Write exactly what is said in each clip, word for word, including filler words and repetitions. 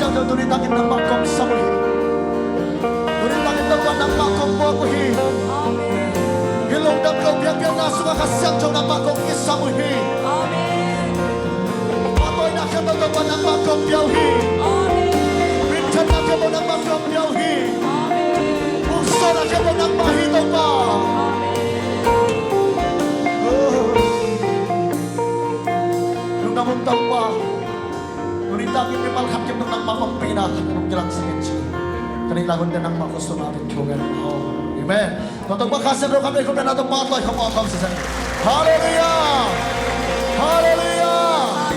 Tuni takin nangmah kong sam uh hi. Tuni takin Topa nangmah kong buak uh hi. Hih lungdam kong biakpiakna sungah Kha Siangtho nangmah kong kisam uh hi. Pahtawina khempeuh Topa nangmah kong pia uh hi. Minthanna khempeuh nangmah kong pia uh hi. Hong sawlna khempeuh nangmah hi Topa. Lungdam ung Topa. Tuni takin mimal khat kim nangmah ompihna khat nong kilangsak in ci. Ka neih lai hunte nangmah khutsungah vin thungen. Amen. Tua Topa Kha Siangtho khat vei khum na Topa tawi khawm aw khawm sisen. Halleluiah. Halleluiah.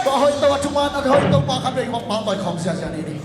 Tua hoih to a thuman a hoih Topa khat vei khum tawi khawm siasia ni ni.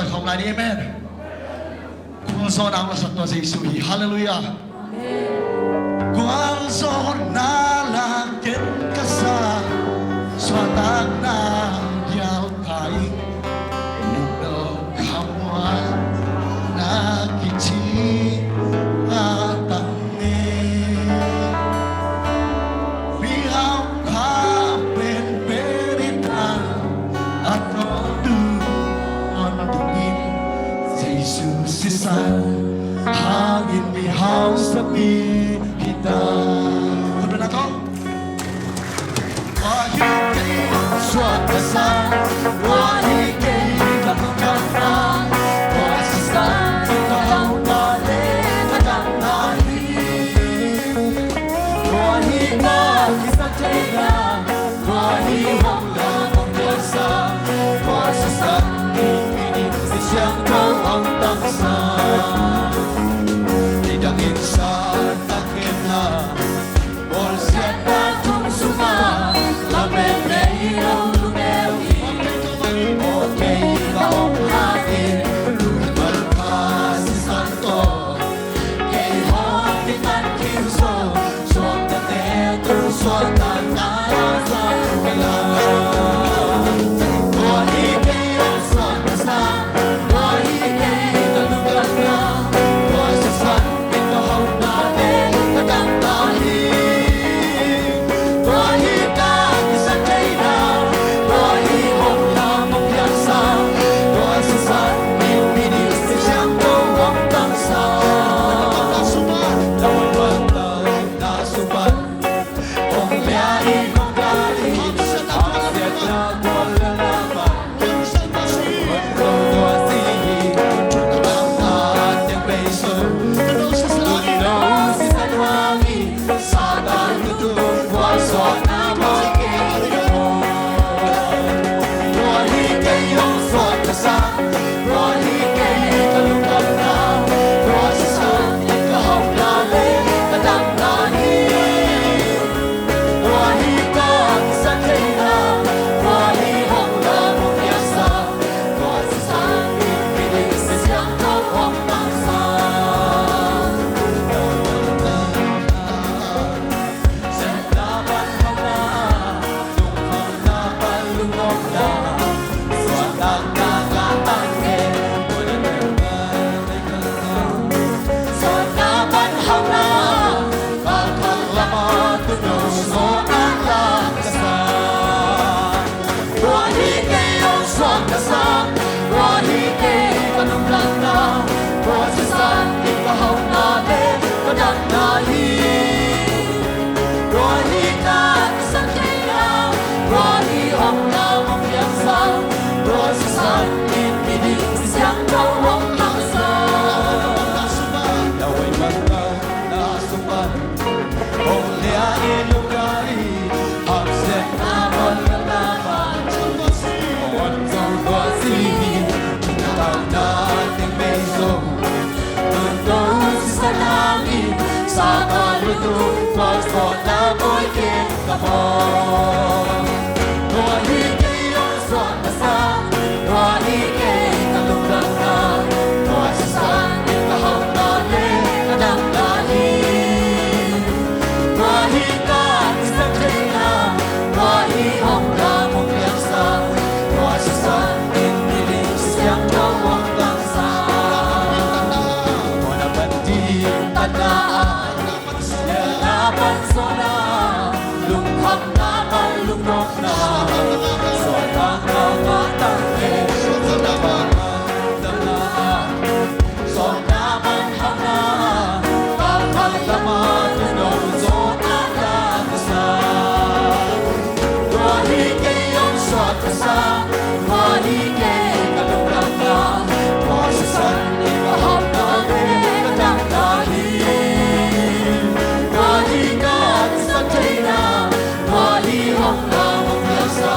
Thong lai ni, amen. Gualzawhna hong lasak tua Jesu hi. Halleluiah. Gualzawhna la ken ka sa, suahtakna dial ta ing. Nunno khamuanna kici a tang e. Mihau kha penpen in a, a tawptu on dingin Jesu sisan hangin mihau sapi hi ta. Khut beng a tawh. Tua hi kei suak ka sa, tua hi kei ka lungdamna, tua sisan ka hauhna le ka damna hi. Tua hi ka kisap theihna, tua hi hong lam hong piangsa, tua sisan in mi ding Kha Siangtho hong tangsa. Nidang in sa tak kemna, bawlsiatna tung sungah lamen nei lo lungneu hi. Aw kei ka om hangin, Kha Siangtho kei hong kitan khin zo, suaktate tung suaktakna la sa kei la. Tua hi kei hong suak ka sa, tua hi kei ka lungdamna, tua sisan in ka hauhna le ka damna hi. Tua hi ka kisap theihna, tua hi hong lam hong piangsa, tua sisan in mi ding Kha Siangtho hong tangsa. Tua hi bang na supan, hong lian in hong gal in, hong siatna gual le la pan. Tua hi kei hong suak ka sa, tua hi kei ka lungdamna, tua sisan in ka hauhna le ka damna hi. Tua hi ka kisap theihna, tua hi hong lam hong piangsa, tua sisan in mi ding Kha Siangtho hong tangsa. Tua hi bang na supan, hong lian in hong gal in, hong siatna gual le la pan. Hong on zo tua si hi, na tau na teng bei zo. Nunno sisan hangin, sa ka lutun gualzawhna buai kei ka maw. Tua hi kei hong suak ka sa, tua hi kei ka lungdamna, tua sisan in ka hauhna le ka damna hi. Tua hi ka kisap theihna, tua hi hong lam hong piangsa, tua sisan in mi ding Kha Siangtho hong tangsa. Tua na pan ding tanna, lelna pan suahna, lungkhamna pan lungnopna, suahtakna pan tangke, suahtakna pan damna, suahtakna pan hauhna, kalkal lama tuno suahtakna ka sa. Tua hi kei hong suak ka sa, tua hi kei ka lungdamna, tua sisan in ka hauhna le ka damna hi. Tua hi ka kisap theihna, tua hi hong lam hong piangsa,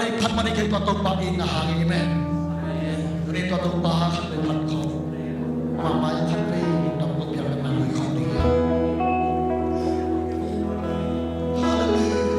Khat mah ni kei tua Topa in na hang in, amen. Tuni tua Topa khat vei phat khawm, amah mai-ah khat vei lungdam kong piak na lui khawm ding hi. Halleluiah.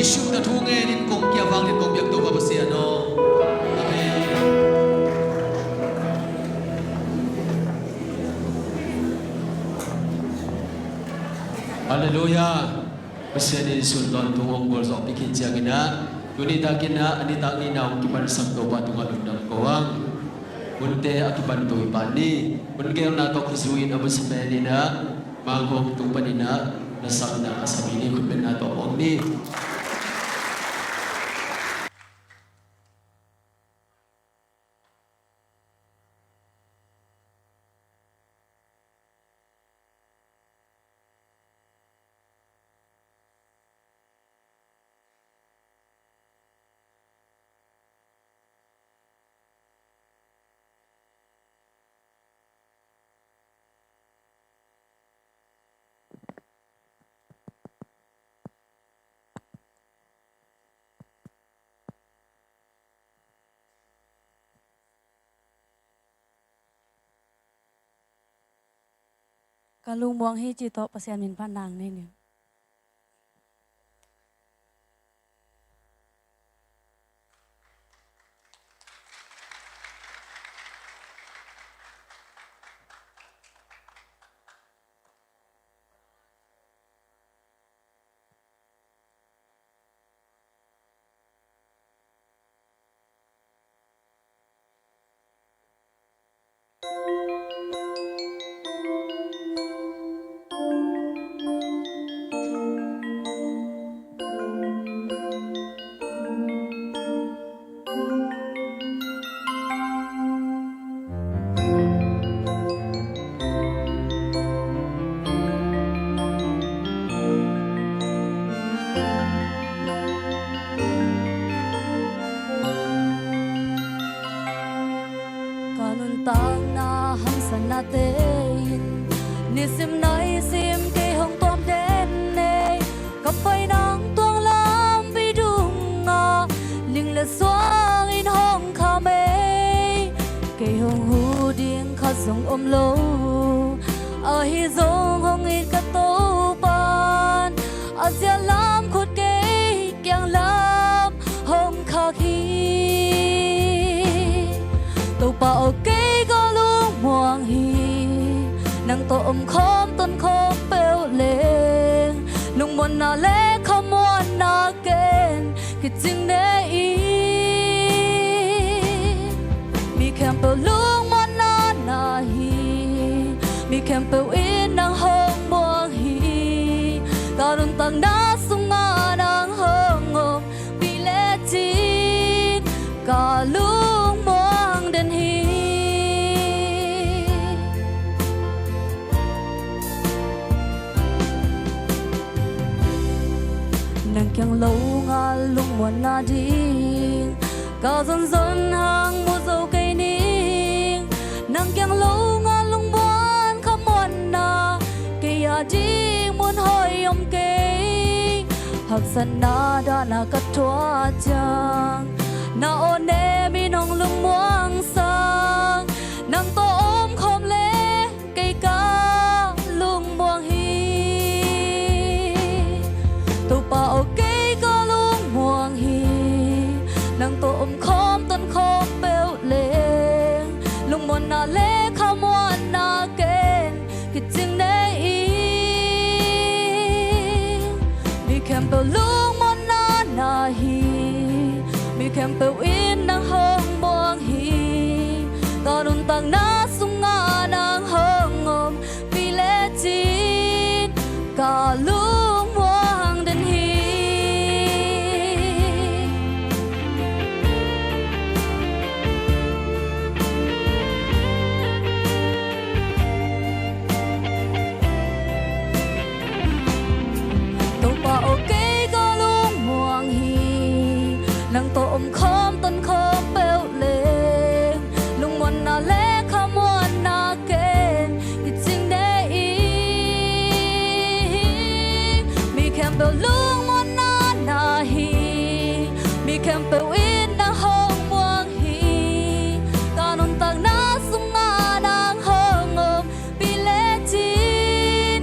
Jesuh min a thu ngen in kong kia vang in kong biak Topa Pasian aw. Amen. Halleluiah. Pasian in sun tawntung hong gualzawhpih khit ciangin ah, tuni takin ah a nitak nihna hong kimansak Topa tungah lungdam ko hang. Hunte a kipan to i pan ni. Hun gelna tawh kizui in a masa pen in ah, mangkong tung panin ah, na sakna a sami ni, khutbetna tawh pawng ni. Ka lungmuang hi ci tawh Pasian min phat nang nei ni. Ka nuntakna hamsatnate in nisim naisim kei hong tuam den ei. Ka pai nang tuang lampi dungah ling le suang in hong kham ei. Kei hong huh ding khat zong om lo, ahi zong hong it ka Topa'n a zia lam khut kei kiang lam hong khak hi. Topa aw, kei ka lungmuang hi, nang tawh om khawm ton khawm peuh leng, lungmuanna le khamuanna ken kicing nei in. Mi khempeuh lungmuanna na hi, mi khempeuh in nang hong muang hi. Ka nuntakna sungah nang hong om pi lecin ka lungmuang den hi. Nang kiang lo ngal lungmuanna ding ka zonzon hang mu zo kei ning. Nang kiang lo ngal lungmuan khamuanna kei a ding mun hoih om kei. Haksatna dahna ka thuah ciang na aw ne mi nong lungmuang sang. Nang tawh om khawm le kei ka lungmuang hi. Topa aw, kei ka lungmuang hi, nang tawh om khawm ton khawm peuh leng, lungmuanna le khamuanna ken kicing nei in. Mi khempeuh lungmuanna na hi, mi khempeuh in nang hong muang hi. Ka nuntakna sungah nang hong om pi lecin ka lungmuang den hi. Topa aw, kei ka lungmuang hi, nang tawh om khawm ton khawm peuh leng, lungmuanna le khamuanna ken kicing nei in. Mi khempeuh lungmuanna na hi, mi khempeuh in nang hong muang hi. Ka nuntakna sungah nang hong om pi lecin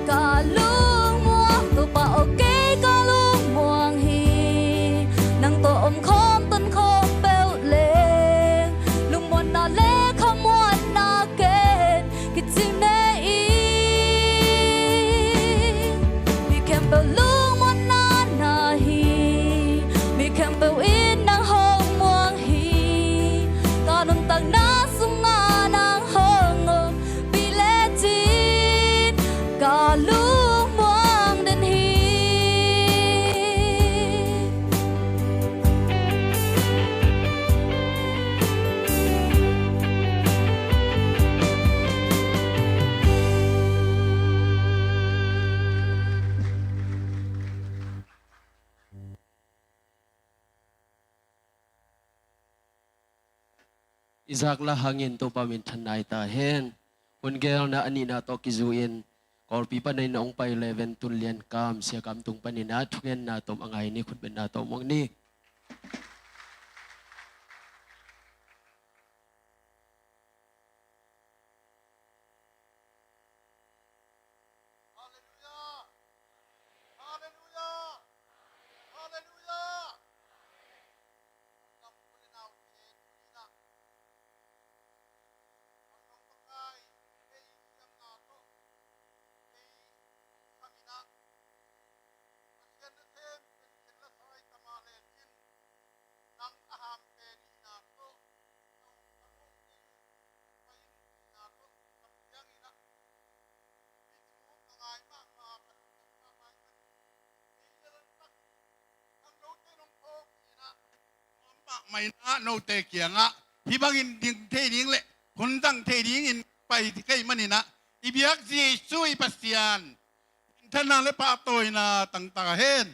ka lungmuang. Topa aw, kei ka lungmuang hi, i zak la hangin Topa minthanna hi ta hen. Hun gelna a nihna tawh kizui-in Kawlpi panin a hong pai Reverend Tun Lian Kam, Sia Kam Tung panin ah thugenna tawm a ngai ni, khutbetna tawh muak ni. Halleluia! Halleluia! Halleluia! Mah in ah note kiangah hih bangin ding thei ding le hun zang thei dingin pai kei manin ah, i biak Jesu i Pasian minthanna le pahtawina tangtak a hen.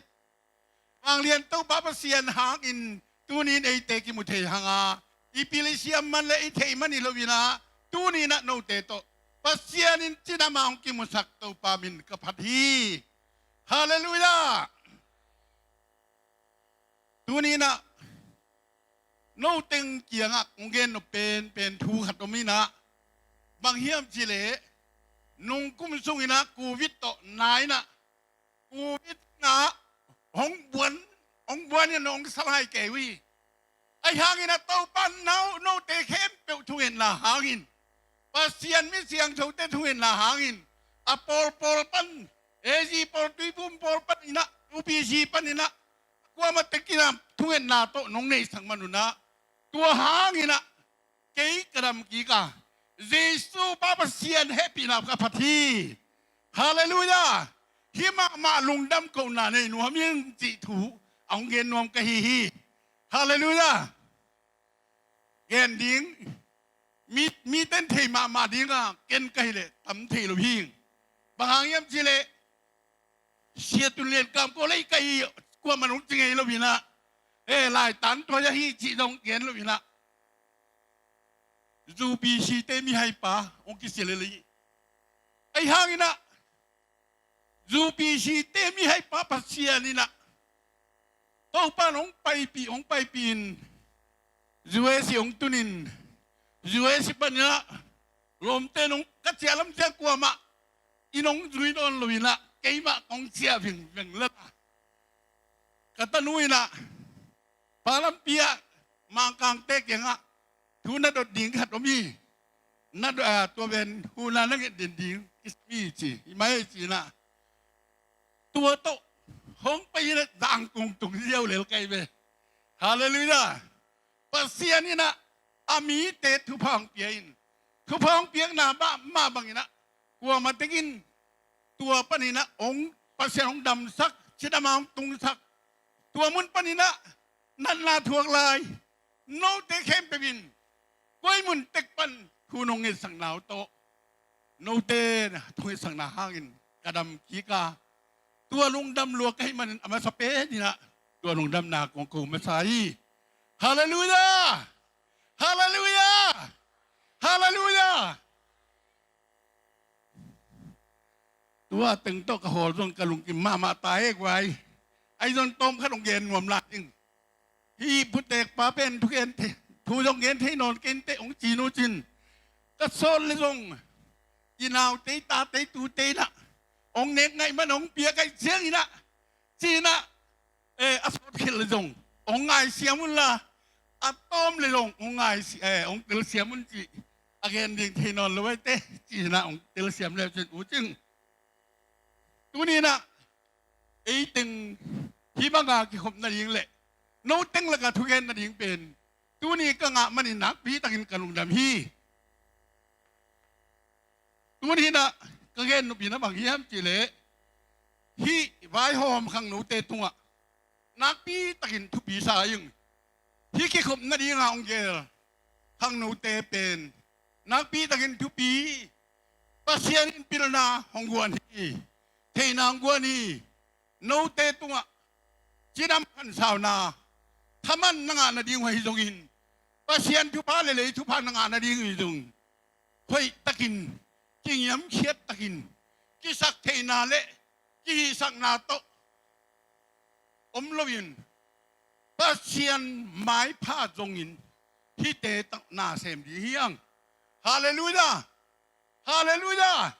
Vanglian Topa Pasian hangin tunin eite kimu thei hanga, i pil i siam man le i theih man hi loin ah, tunin ah note tawh Pasian in cinama hong kimusak Topa min ka phat hi. Halleluia! Tunin ah noteng kiangah kong gen nop penpen thu khat om in ah, bang hiam cih leh nung kum sungin ah Covid tawh na in ah, Covid na hong buan, hong buan in hong salai kei uh hi. Ahi hangin ah Topa in note khempeuh thungetna hangin, Pasian mi siangthote thungetna hangin, a pawlpawl pan, A G pawl, Tuiphum pawl panin ah, U P C panin ah, kuamah tekin ah thungetna tawh nong neihsak man un ah, tua hangin ah kei ka dam kik a, Jesu Pa Pasian hehpihna ka phat hi. Halleluia! Hih mahmah lungdam kohna nei nuam ing cih thu a hong gen nuam ka hi hi. Halleluia! Gen ding, mi, miten thei mahmah ding a, ken ka hi leh tam thei lo hi. Bang hang hiam cih leh Sia Tun Lian Kam kua lei ka hi, kuamah nong ci ngei lo in ah, e, laitan tua hi a hi cih zong gen lo in ah, U P C te mihaipa hong kisia lel hi. Ahi hangin ah U P C te mihaipa Pasian in ah Topa in hong paipih, hong paipih in U S A hong tun in, U S A panin ah lawmte in hong ka ciah lam ciang kuamah in hong zui nawn lo in ah, keimah kong ciah vingveng lel a, ka tanu in ah Pa lampi ah Mangkangte kiangah thu na dot ding khat om hi. Na dot, ah, tua pen hun a na nget den ding kisam hi ci, hi mai ci in ah, tua tawh hong pai in ah Zangkong tung ziau lel ka hi ve. Halleluia! Pasian in ah a mite thupha hong pia in, thupha hong piakna mah, mah bangin ah kuamah tekin tua panin ah hong, Pasian hong damsak, cidam a hong tungsak, tua mun panin ah natna thuak lai note khempeuh in koi mun tek pan thu nong ngetsakna uh tawh note na thu ngetsakna hangin ka dam kik a, tua lungdam lua ka hih manin a masa pen in ah tua lungdamna kong ko masa hi. Halleluia! Halleluia! Halleluia! Tua teng tawh ka hawl zong ka lungkim mahmah ta e guai. Ahi zong tawm khat hong gen nuam lai ding. Hih phutekpa pen thu gen thei, thu zong gen thei nawn kei inteh hong ci nu cin, ka sawt le zong i naute i tate i tute in ah hong nek ngaih man hong piak ahih ciangin ah, ci in ah, e, a sawt khit le zong hong ngaisiam un la, a tawm le zong hong ngaisi-, e, hong telsiam un ci. A gen ding thei nawn lo ahi teh, ci in ah hong telsiam le cin u cing. Tuni in ah ei teng hih banga kikhop nading le no teng lakah thugen nading pen tuni ka ngah manin nakpi takin ka lungdam hi. Tuni in ah ka gen nop in ah bang hiam cih leh, hih vaihawm khangnote tungah nakpi takin thupi sa ing. Hih kikhop nadinga hong gel khangnote pen nakpi takin thupi. Pasian in pilna hong guan hi, theihna hong guan hi. Note tungah cidam khansauna thaman na ngah nading uh ahi zongin, Pasian thupha le lei thupha na ngah nading in zong hoih takin, kingiamkhiat takin, kisaktheihna le kihisakna tawh om loin, Pasian maipha zongin hihte tawh na sem ding hi hang. Halleluiah! Halleluiah!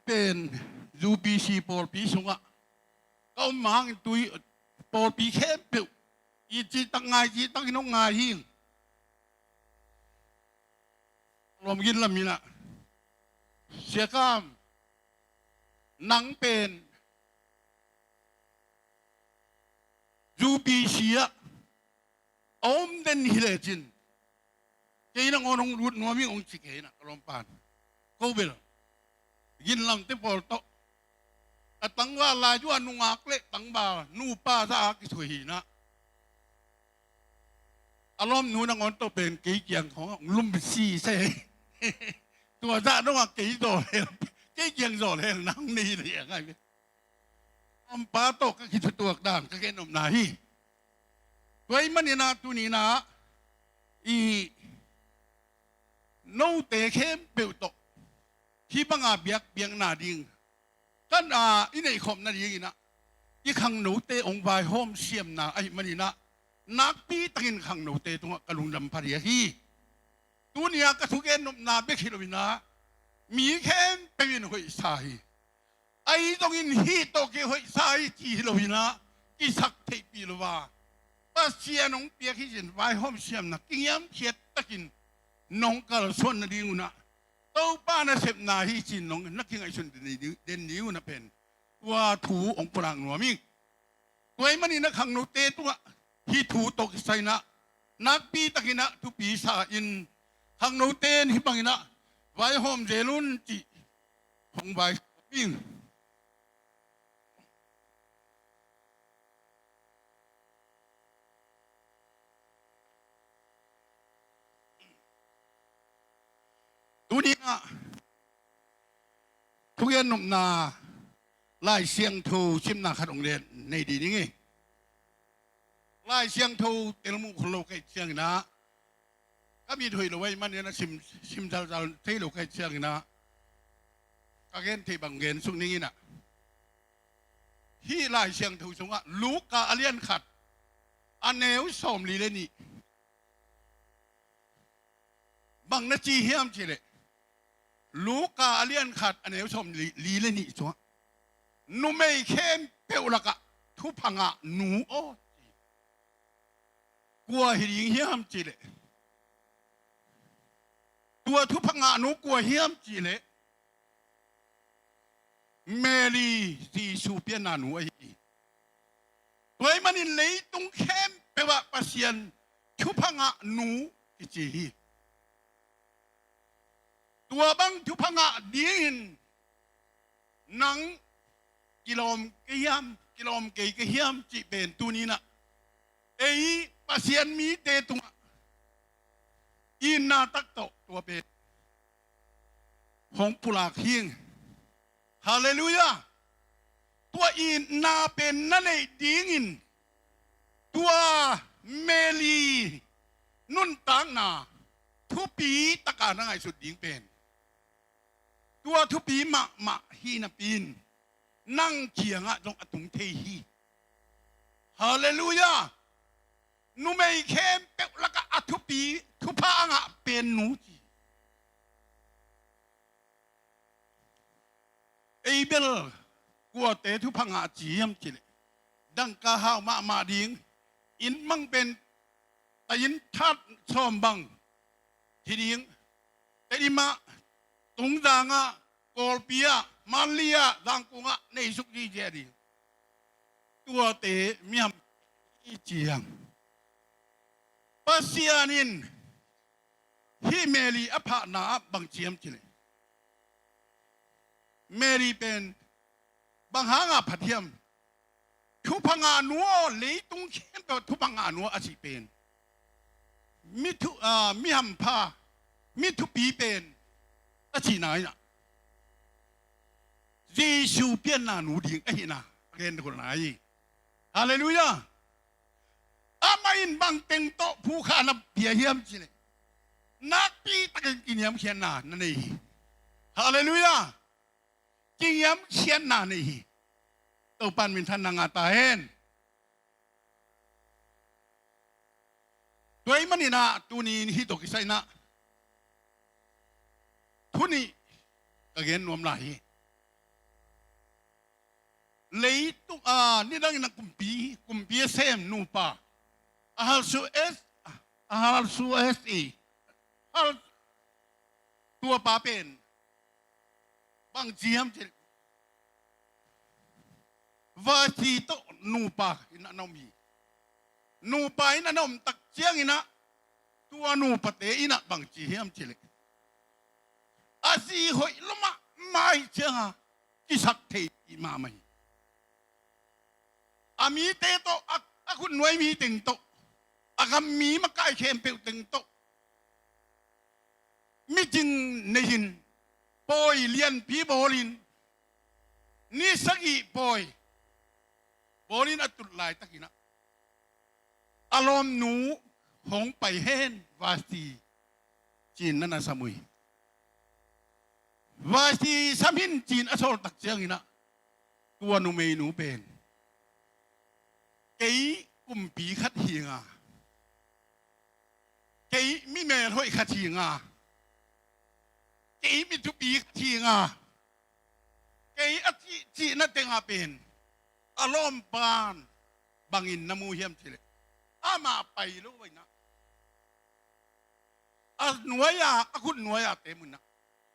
Pen U B C pawlpi sungah ka om hangin tui pawlpi khempeuh i cihtak ngai, cihtak in hong ngai hi. Lawm gin lam inah, Sia Kam, nang pen U B C ah a om den hi lecin, kei nangawn hong lut nuam ing hong ci kei inah, ka lawmpan. Ko bel, gin lamte pawl tawh, a tangval lai-ah nungak le tangval nupa zah a kithuah hi inah, a lawmnu nangawn tawh pen kei kiang khawng hong lum sise. Tua zah dongah kei zawl hel, kei kiang zawl hel nang nei le a ngai ve. Ampa tawh ka kithutuak dan ka gen nopna hi. Tua ahih manin ah tuni inah i note khempeuh tawh hih banga biakpiakna ding, kan a i neihkhop nading inah i khangnote hong vaihawm siamna ahih manin ah nakpi takin khangnote tungah ka lungdam pha diak hi. Tuni a ka thugen nopna bek hi lo inah mi khempeuh in hoihsa hi. Ahi zongin hih tawh kei hoihsa hi ci hi lo inah, kisaktheihpih lo a, Pasian hong piak hi cin vaihawm siamna kingiamkhiat takin nong kalsuan nading un ah, Topa nasepna hi cin nong na kingaihsun den ding, den ding un ah pen tua thu hong pulak nuam ing. Tua ahih manin ah khangnote tungah hih thu tawh kisai inah nakpi takin ah thupi sa in, khangnote in hih bangin ah vaihawm zel un cih hong vaihawm ing. Tuni inah thugen nopna Lai Siangtho simna khat hong nei ding hi. Lai Siangtho tel muh khol lo ka hih ciangin ah, ka mit hoih lo ahih manin ah sim, sim zalzal thei lo ka hih ciangin ah, ka gen theih bang gen suk ning inah. Hih Lai Siangtho sungah Luka a lian khat, a neu sawmli le nih, bang na ci hiam cih leh, Luka a lian khat a neu sawmli le nih sungah, numei khempeuh lakah thupha ngah nu aw, ci. Kua hi ding hiam cih leh, tua thupha ngah nu kua hiam cih leh, Mary, Jesu pianna nu ahi hi. Tua ahih manin leitung khempeuh ah Pasian thupha ngah nu kici hi. Tua bang thupha ngah dingin nang kilawm kei hiam, kilawm kei ka hiam cih pen tuni inah ei Pasian mite tungah itna tak tawh tua pen hong pulak hi. Halleluiah! Tua itna pen na neih dingin tua Mary nuntakna thupi taka na ngaihsut ding pen, tua thupi mahmah hi napi in nang kiangah zong a tung thei hi. Halleluiah! Numei khempeuh lakah a thupi, thupha a ngah pen nu ci. Ei bel kuate thupha ngah ci hiam cih leh, dangka hau mahmah ding, inn mang pen ta inn that sawm bang hi ding, Tedim ah, Tungzang ah, Kawlpi ah, Mandalay ah, Zangkong ah nei suk ding ci a ding. Tuate miham i ci hiam? Pasian in hih Mary a phahna ah bang ci hiam cih leh, Mary pen bang hangah phat hiam? Thupha ngah nu aw, leitung khempeuh thupha ngah nu a cih pen mi thu, ah, mi hampha, mi thupi pen a cihna inah Jesu pianna nu ding ahihna a gen khol nai hi. Halleluiah! Amah in bang teng tawh phukhahna pia hiam cih leh, nakpi takin kiniamkhiatna na nei hi. Halleluiah. Kiniamkhiatna nei hi. Topa'n minthanna ngah ta hen. Tua ahih manin ah tuni in hih tawh kisai in ah thu nih ka gen nuam lai hi. Leitung, ah, nidangin a kumpi, kumpi a sem nupa, Ahasuerus, Ahasuerus i, Ahal-, tua pa pen bangci hiam cih leh, Vashti tawh nupa in a na om hi. Nupa in a na om tak ciangin ah, tua nupate in ah bangci hiam cih leh, a zi hoih lua mahmah ahih ciangin a kisak thei mahmah hi. A mite tawh, a, a khutnuai mi teng tawh, a gam mi makai khempeuh teng tawh micing nei-in, pawi lianpi bawlin, ni sagih pawi bawlin a tut laitakin ah, a lawmnu hong pai hen Vashti, ci-in na na sam uh hi. Vashti sam in ci-in a sawl tak ciangin ah, tua numeinu pen, kei kumpi khat hi ing a, kei mi melhoih khat hi ing a, kei mi thupi khat hi ing a, kei a cihcihna teng ah pen a lawmpa'n bangin na mu hiam cih leh, amah pai lo in ah, a nuai-a, a khutnuai-a te mun ah,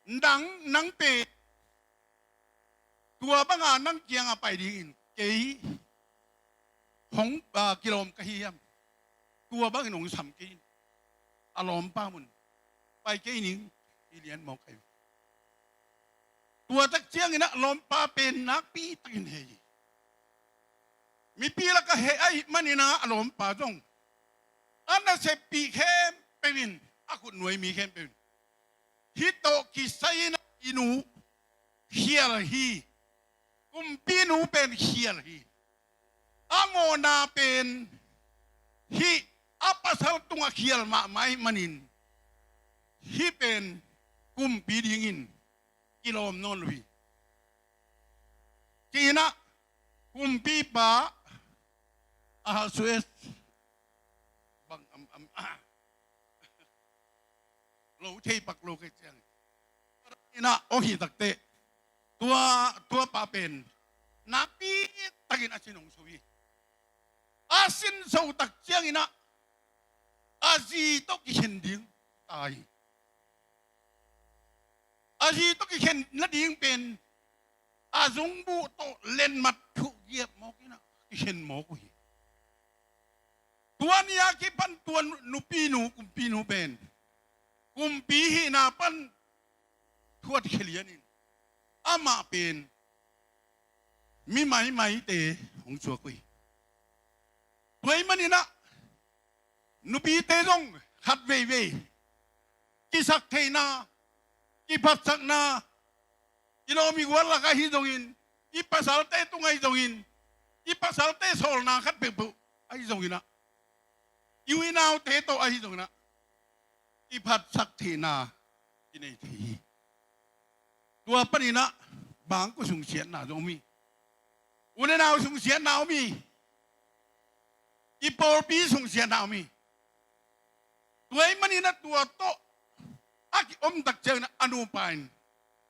nang, nang pen tua banga nang kiangah pai dingin kei hong, ah, kilawm ka hi hiam? Tua bangin hong sam kei in, a lawmpa mun pai kei ning, ci lian mawk ahi. Tua tak ciangin ah lawmpa pen nakpi takin heh hi. Mipi lakah heh ahih manin ah a lawmpa zong, a naseppih khempeuh in, a khutnuai mi khempeuh in, hih tawh kisai in ah i nu khial hi. Kumpinu pen khial hi. A mawhna pen hih a pasal tungah khial mahmah ahih manin, hih pen kumpi dingin kilawm nawn lo hi. Ci-in ah kumpipa Ahasuerus bang am, am, ah, lo thei pak lo kei ciang. Tua in ah hong hih tak teh, tua, tua pa pen nakpi takin a sin hong so hi. A sin so tak ciangin ah a zi tawh kikhen ding ta hi. A zi tawh kikhen nading pen a zungbuh tawh letmat thuhgiap mawk in ah kikhen mawk uh hi. Tua ni a kipan tua nu-, nupinu, kumpinu pen kumpi hihna pan thuatkhia lianin, amah pen mi maimaite hong suak uh hi. Tua ahih manin ah nupite zong khat veivei kisaktheihna, kiphatsakna, i lawm i gual lak ahi zongin, i pasalte tung ahi zongin, i pasalte sawlna khat peuhpeuh ahi zongin ah, i u i naute tawh ahi zongin ah, kiphatsak theihna kinei thei hi. Tua panin ah bangkua sungsiatna zong om hi. U le nau sungsiatna om hi. I pawlpi sungsiatna om hi. Tua ahih manin ah tua tawh a kiom tak ciangin ah a nupa in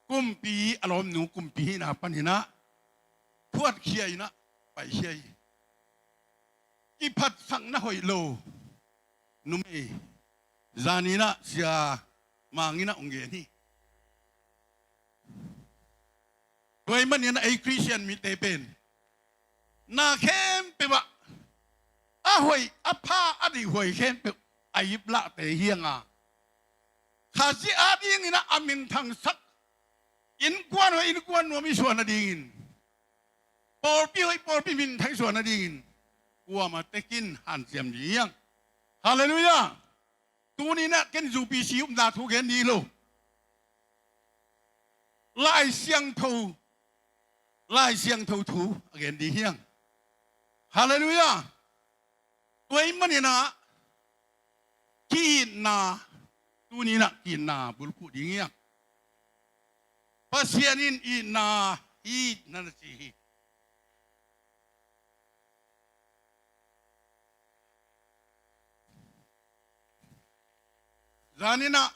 kumpi, a lawmnu kumpi hihna panin ah thuatkhia in ah paikhia hi. Kiphatsakna hoih lo numei, zanin ah Sia Mang in ah hong gen hi. Tua ahih manin ah ei Khristian mite pen na khempeuh ah a hoih, a pha, a deihhuai khempeuh a iplahte hi hang a, Khazih adingin ah a minthangsak, innkuan hoih, innkuan nuam i suah nadingin, pawlpi hoih, pawlpi minthang i suah nadingin kuamah tekin hanciam ding hi hang. Halleluiah. Tuni in ah ken U P C upna thu gen ding hi lo. Lai Siangtho, Lai Siangtho thu a gen ding hi hang. Halleluiah. Tua ahih manin ah ki-itna, tuni-in ah ki-itna bulphuh ding hi hang. Pasian in itna hi na na ci hi. Zanin ah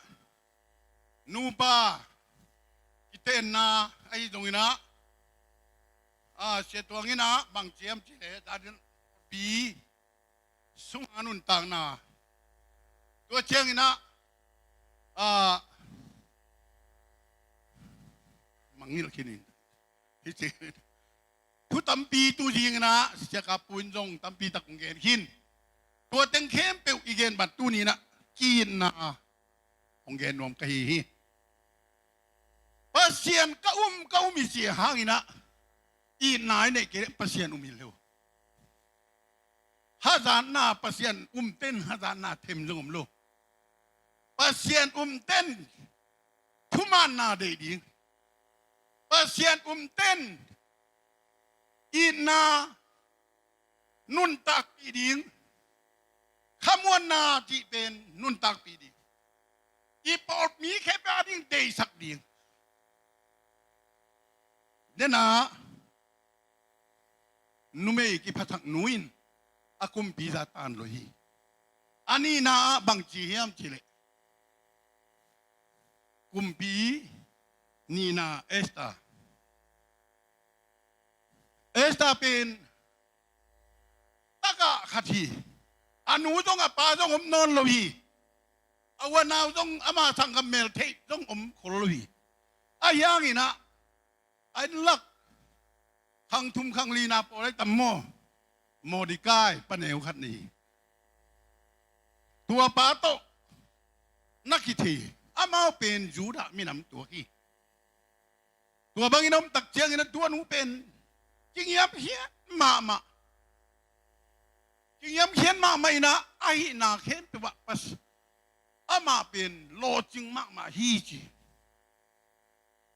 nupa kitenna ahi zongin ah, a, Sia Tuang in ah bang ci hiam cih leh, zanin pi sunga nuntakna, tua ciangin ah, a, mangngilh khin in. Hi ci. Thu tampi tu zingin ah Sia Kap Pu in zong tampi tak hong gen khin. Tua teng khempeuh i gen bang tuni-in ah ki-itna hong gen nuam ka hi hi. Pasian ka um, ka um i cih hangin ah itna i neih kei leh Pasian um hi lo. Hazatna, Pasian um ten hazatna them zong om lo. Pasian um ten thumanna deih ding. Pasian um ten itna nuntakpih ding. Khamuanna cih pen nuntakpih ding. I pawlpi khempeuh ading deihsak ding. Dena numei kiphasak nu in a kumpi zah tan lo hi. A nihna ah bang ci hiam cih leh, kumpi nihna Esther. Esther pen takah khat hi. A nu zong a pa zong om nawn lo hi. A unau zong ama sanggam meltheih zong om khol lo hi. Ahi hangin ah a inn lak khang thum khang lina pawl ahi tam maw, Mordekai paneu khat nei hi. Tua pa tawh na kithei, amau pen Judah minam tuak hi. Tua bangin a om tak ciangin a tua nu pen kingiam hiat mahmah. Kingiam hiat mahmah in ah ahihna khempeuh ah pas amah pen lawhcing mahmah hi ci.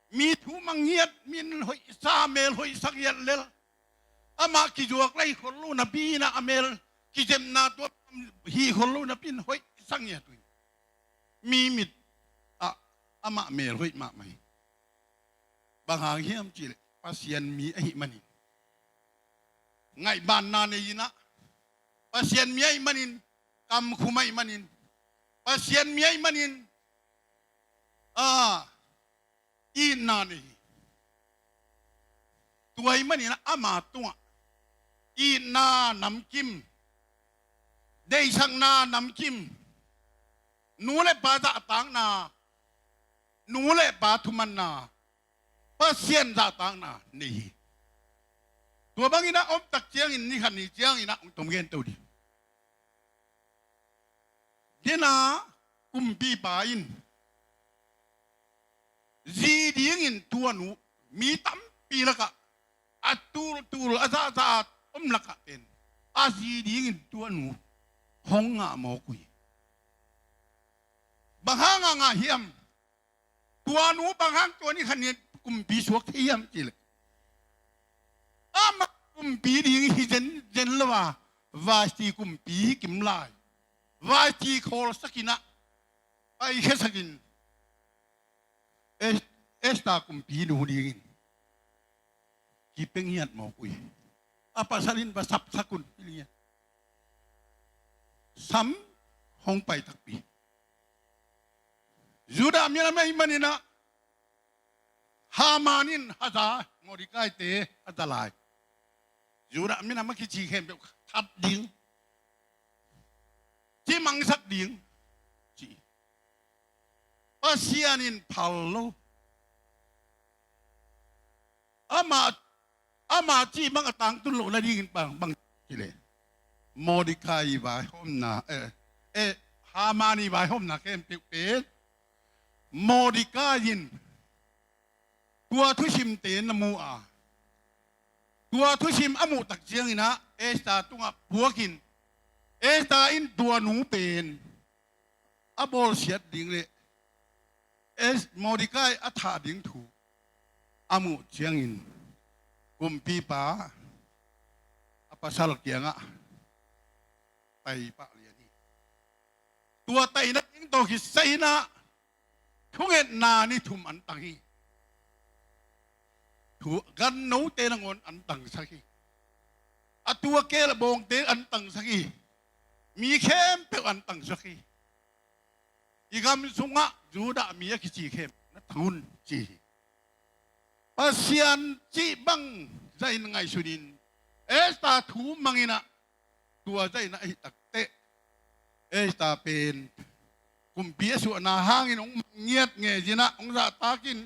Mi thu manghiat, min hoihsa, mel hoihsa ngiat lel. Amah kizuak lai khol lo napi in ah a mel kizepna tua hi khol lo napi in hoihsa ngiat uh hi. Mi mit ah amah mel hoih mahmah hi. Bang hang hiam cih leh Pasian mi ahih manin. Ngaihbanna nei in ah, Pasian mi ahih manin, kamkhum ahih manin, Pasian mi ahih manin, a, itna nei hi. Tua ahih manin ah ama tungah itna namkim, deihsakna namkim, nu le pa zahtakna, nu le pa thumanna, Pasian zahtakna nei hi. Tua bangin ah om tak ciangin ni khat ni ciangin ah hong tom gen to ding. Dena kumpipa in zi dingin tua nu mi tampi lakah a tultul a zahzah om lakah pen a zi dingin tua nu hong ngah mawk uh hi. Bang hang a ngah hiam? Tua nu bang hang tua ni khat ni kumpi suak thei hiam cih leh, amah kumpi ding hi zenzen lo a, Vashti kumpi hi kim lai. Vashti khawlsak in ah, paikhiasak in, Es-, Esther kumpi nu dingin kipia ngiat mawk uh hi. A pasal in va sapsak un, sam hong pai takpi. Judah minam ahih manin ah Haman in a za, Mordekai-te a za lai. Judah minam a kici khempeuh that ding, cimangsak ding ci. Pasian in phal lo. Ama, ama cih bang a tangtun loh nadingin bang, bang cih leh, Mordekai i vaihawmna, eh, eh, Haman i vaihawmna khempeuh pen Mordekai in tua thusimte na mu a, tua thusim a muh tak ciangin ah Esther tungah puakin, Esther in tua nu pen a bawlsiat ding le Es-, Mordekai a thah ding thu a muh ciangin kumpipa a pasal kiangah, tai pah lian hi. Tua taina ding tawh kisai inah thungetna ni thum an tang hi. Thu gannote nangawn an tangsak hi. A tua kela bawngte an tangsak hi. Mi khempeuh an tangsak hi. I gam sungah Judah mi a kici khempeuh na tang un ci hi. Pasian cih bang zahin ngaihsunin Esther thu manginah tua zahin ahi takteh Esther pen kumpi a suahna hangin hong mang ngiat ngezinah hong zahtakin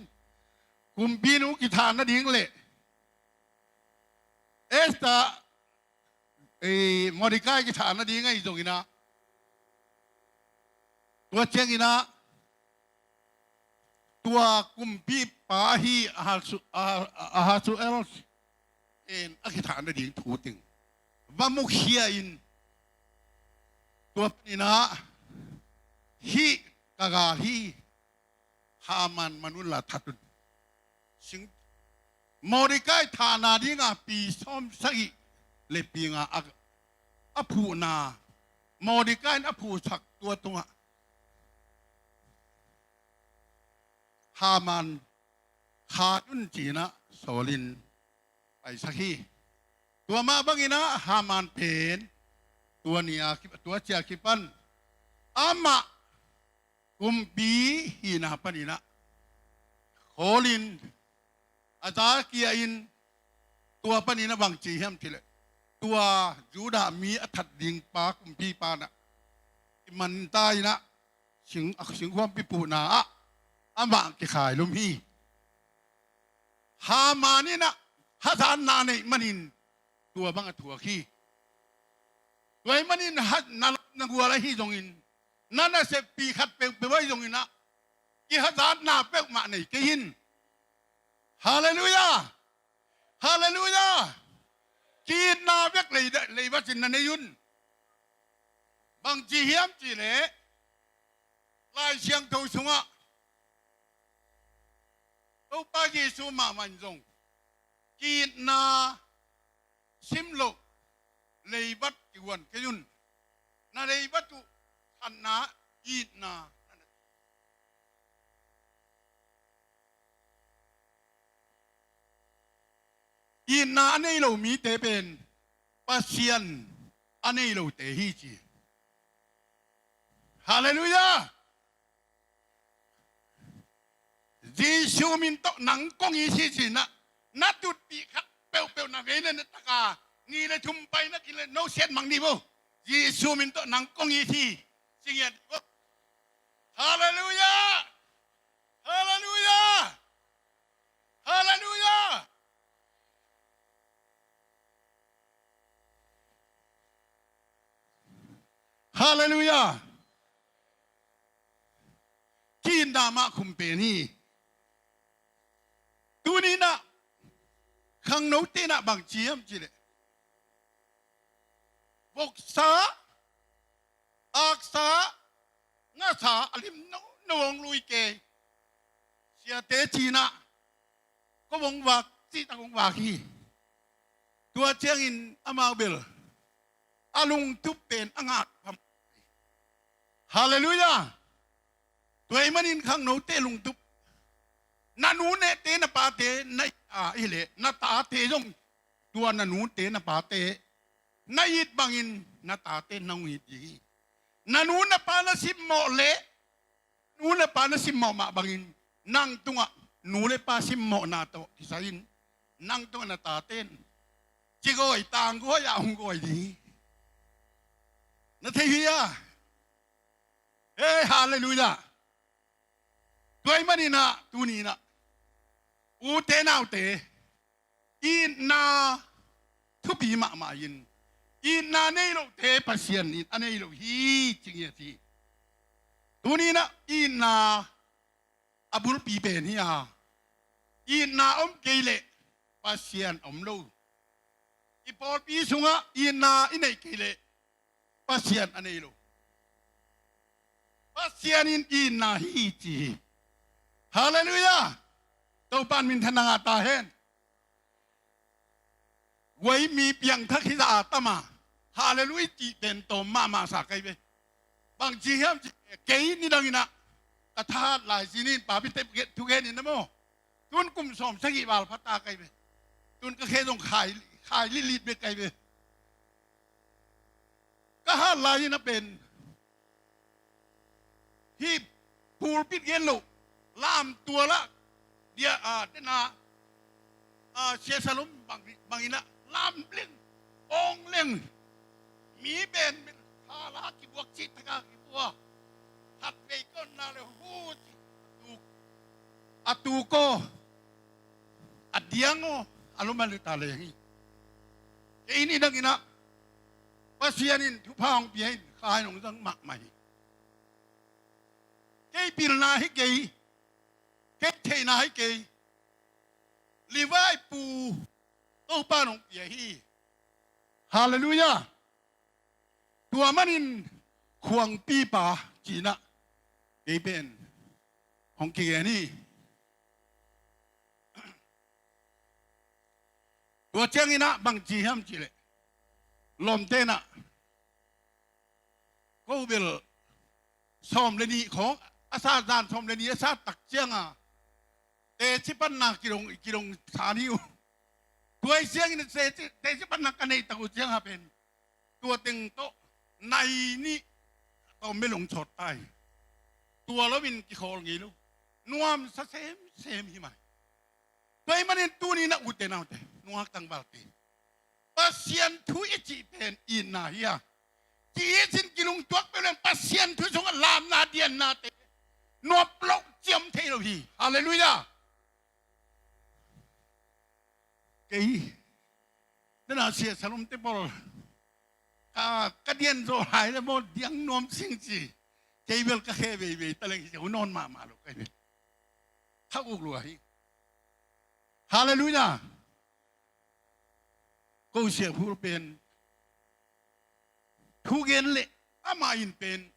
kumpi nu kithah nading le Esther, eh, Mordecai kithah nading ahi zonginah tua cianginah tua kumpipa ahi Ahasuerus in a kithah nading thu teng va mukhia in tua paninah hih ka gal hi, Haman man unla that un. Sing Mordecai thahna dinga pi sawm sagih le pi nga a, a phuhna Mordecai in a phuhsak tua tungah Haman khat un cinah sawlin paisak hi. Tua mah banginah Haman pen tua nia tua cia kipan amah kumpi hihna paninah khawlin a za kia in tua paninah bang ci hiam cileh tua Judah mi a that dingpa kumpipa nah i man ta inah sing, a singkhuampi puhna ah amah kikhailum hi. Haman inah hazatna neih manin tua bang a thuak hi. Tua ahih manin na gual ahi zongin na naseppi khat peuhpeuh ahi zonginah kihazatna peuhmah nei kei in. Halleluiah. Halleluiah. Ki-itna bek lei, leibatin na nei un. Bangci hiam cihleh Lai Siangtho sungah Topa Jesu mahmah in zong ki-itna sim loh leibat kihuan kei un. Na leibat uh khatna itna na Itna a nei lo mite pen Pasian a nei lote hi ci. Halleluiah. Jesu min tawh nang kong it hi cinah na tutpih khat peuhpeuh na vei le na taka ni le thum pai na kile no siat mang ni bo. Jesu min tawh nang kong it hi ci ngiat bo. Halleluiah. Halleluiah. Halleluiah. Halleluiah. Ki-itna mah khum pen hi. Tuninah khangnote nah bang ci hiam cihleh voksa, aksa, ngasa a lim nono hong lui kei. Siate cinah ko hong vak cihtak hong vak hi. Tua ciangin amau bel a lungtup pen a ngak pam. Halleluiah. Tua ahih manin khangnote lungtup. Na nu nehte na pate na it a hileh na tate zong tua na nute na pate na it bangin na tate na hong it ding hi. Na nu na pa na simmawh leh nu le pa na simmawh mah bangin nang tungah nu le pa simmawhna tawh kisai-in nang tungah na tate in cigawi tanggawi ah hong gawi ding hi. Na thei hi a. Hei, halleluiah. Tua ahih maninah tuninah ute naute itna thupi mahmah in itna nei lote Pasian in a nei lo hi ci ngiat hi. Tuninah itna a bulpi pen hi a, itna om kei leh Pasian om lo. I pawlpi sungah itna i neih kei leh Pasian a nei lo. Pasian in itna hi ci hi. Halleluiah. Topan minthanna ngah ta hen. Guai mi piangthak hi zah a tam a, Halleluiah cih pen tawm mahmah sa kei ve. Bang ci hiam cih leh kei nidang in ah ka thahat lai sin in papi tep thugen in ah maw, tun kum sawm sagih val pha ta kei ve. Tun ka khe zong khai, khai litlit bek kei ve. Ka hat lai in ah pen hih pulpit gen loh, lamtual ah dia, a, tena, a, Sia Salom bang, bang in ah lam leng, awng leng, mi ben ben, khala kibuak cih taka kibuak, khatvei konna le hu ci, a tuk, a tuk aw, a diang aw, a lum a lita leng hi. Kei nidang in ah Pasian in thupha hong pia in, kha in hong zang mahmah hi. Kei pilna hi kei, kei theihna hi kei. Levi pu Topa in hong pia hi. Halleluiah. Tua manin khuangpipa ci in ah kei pen hong kigen hi. Tua ciangin ah bang ci hiam cih leh, lawmte in ah ko bel sawm le nih khawng a sa, zan sawm le nih a sa tak ciang a teci panna kidong, kidong sa ni uh. Tua hi ciangin teci, teci panna ka neih tak uh ciang a pen tua teng tawh nai nih tawm bel hong sawt ta hi. Tua loin kikhawl ngei lo, nuamsa semsem hi mai. Tua ahih manin tuni in ah ute naute, nungak tangvalte, Pasian thu i cih pen itna hi a, ci-it in kilungtuak peuh leng Pasian thu sungah lamna diannate nuam loh ciam thei lo hi. Halleluiah. Kei tena Sia Salom te pawl ka, ka dian zawh lai le maw, diang nuam sing ci. Kei bel ka khe veivei ta leng hi, ka u nawn mahmah lo kei bel. Kha uk lua hi. Halleluiah. Ko Sia Phul pen thugen leh amah in pen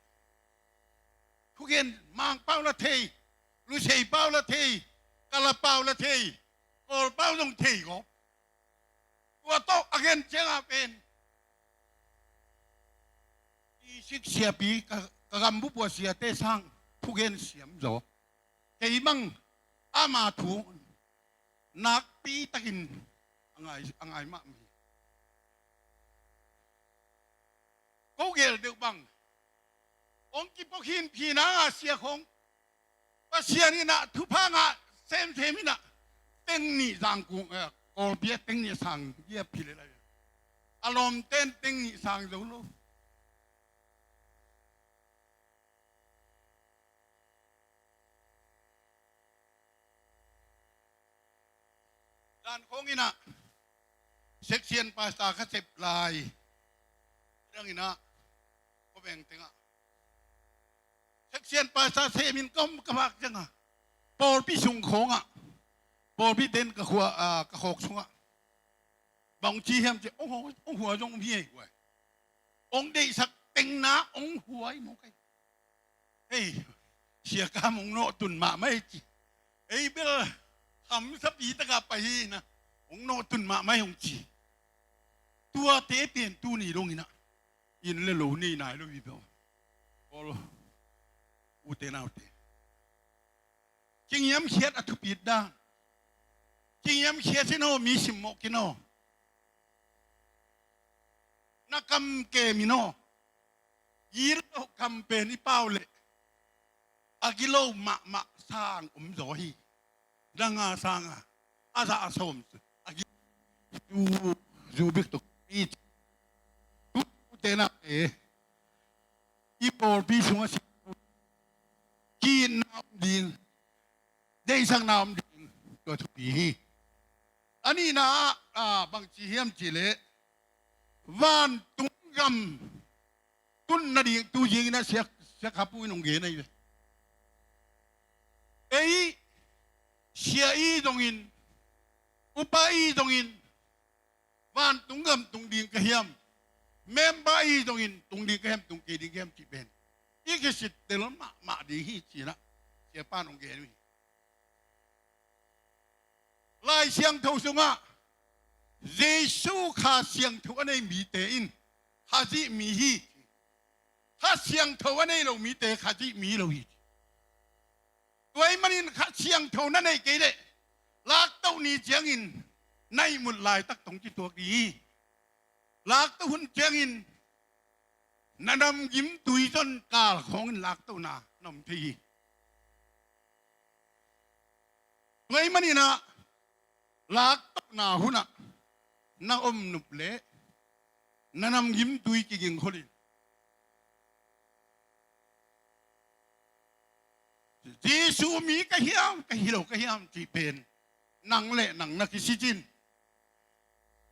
thugen, Mang pau la thei, Lusei pau la thei, Kala pau la thei, Kawl pau zong thei ko. Tua tawh a gen ciang a pen i sik siapi ka, ka gambup ua siate sang thugen siam zaw. Kei bang ama thu nakpi takin a ngai, a ngai mahmah hi. Ko gel deuh bang, hong kipua khinphin a, a sia khawng Pasian in ah thupha ngah semsem in ah teng nih zang kung, eh, Kawlpi ah teng nih sang, bia phi le lai. A lawmten teng nih sang zo lo. Dan khawng in ah section pastor ka sep lai. Dang in ah ko beng teng ah section pastor sem in ka om ka vak ciang a, pawlpi sung khawng ah, pawlpi ten ka khua, ah, ka khawk sung ah bang ci hiam ci, ong hua, ong hua zong om hi ei guai. Ong deihsak teng na ong hua i mawk ei. Ei, sia kam ong nawhtun mahmah ei ci. Ei bel hamsapi taka pai hi na, ong nawhtun mahmah ei ong ci. Tuate pen tuni dong in ah inn le lo nei nai lo hi bel. Kawl ute naute, kingiamkhiat a thupit dan. Kingiamkhiat sin aw, mi simmawh kin aw. Na kam kem in aw. Gilo kam pen i pau leh a gilo mahmah sang om zaw hi. Dang a sang a, a za a sawm a gi zu, zu bik tuk i ci. Tute na e, i pawlpi sungah si, ki-itna om ding, deihsakna om ding, tua thupi hi. A nihna ah, ah, bang ci hiam ci leh, vantung gam tun nading tu zing in ah sia, sia khapu in ong gen ahi ve. Ei, sia i zongin, upa i zongin, vantung gam tung ding ka hiam, member i zongin tung ding ka hiam, tung kei ding ka hiam cih pen i kisittel mahmah ding hi ci in ah siapa in ong gen uh hi. Lai Siangtho sungah Jesu Kha siangtho a nei mite in Khazih mi hi. Kha Siangtho a nei lo mite Khazih mi lo hi. Tua ahih manin Kha Siangtho na neih kei leh laktoh ni ciangin na ihmut laitak tawh kituak ding hi. Laktoh hun ciangin na namgim tui zon kal khawngin laktohna na om thei hi. Tua ahih manin ah laktohna hunah na om nop leh na namgim tui kigingkhol in, Jesu mi ka hiam, ka hi lo ka hiam cih pen nang le nang na kisik in.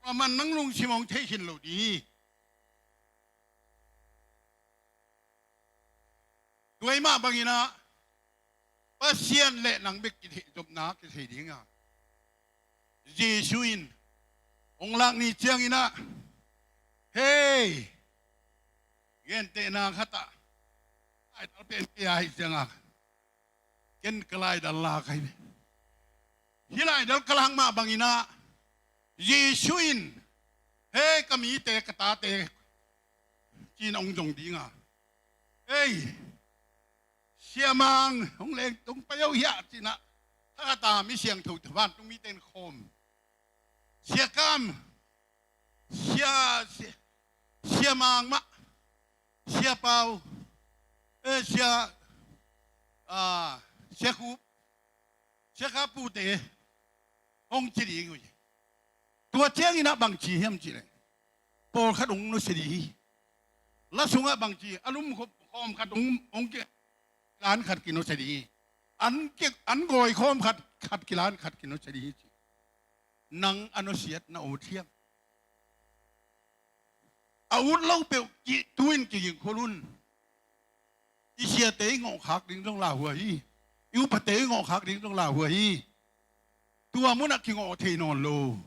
Tua man nang lungsim hong thei khin lo ding hi. Tua ahih mah bangin ah Pasian le nang bek kitheih zopna kithei ding a, Jesu in hong lak ni ciangin ah, hei, gentehna khat ah, laidal pen kei a hih ciangin ken ka laidal lak ahi ve. Hih laidal ka lak mah bangin ah Jesu in, hei, ka mite, ka tate, ci-in hong zong ding a, hei, Sia Mang, hong leng tung pai o hiah, ci-in ah, thakhat a mi siangtho, vantung mite in khawm. Sia Kam, Sia, Sia, Sia Mang mah, Sia Pau, eh, Sia, ah, Sia Khup, Sia Kha Pute, hong ci ding uh hi. Tua ciangin ah bang ci hiam cih leh, pawlkhat hong nusia ding hi. La sungah bang ci, a lum khawm, khawm khat hong, hong ki, kilan khat kinusia ding hi. An ki, an gawi khawm khat, khat kilan khat kinusia ding hi ci. Nang a nusiat na ut hiam? A ut lo peuh ki, tu-in kigingkhol un. I siate i ngawhkhak ding zong lauhuai hi. I upate i ngawhkhak ding zong lauhuai hi. Tua munah kingawh thei nawn lo.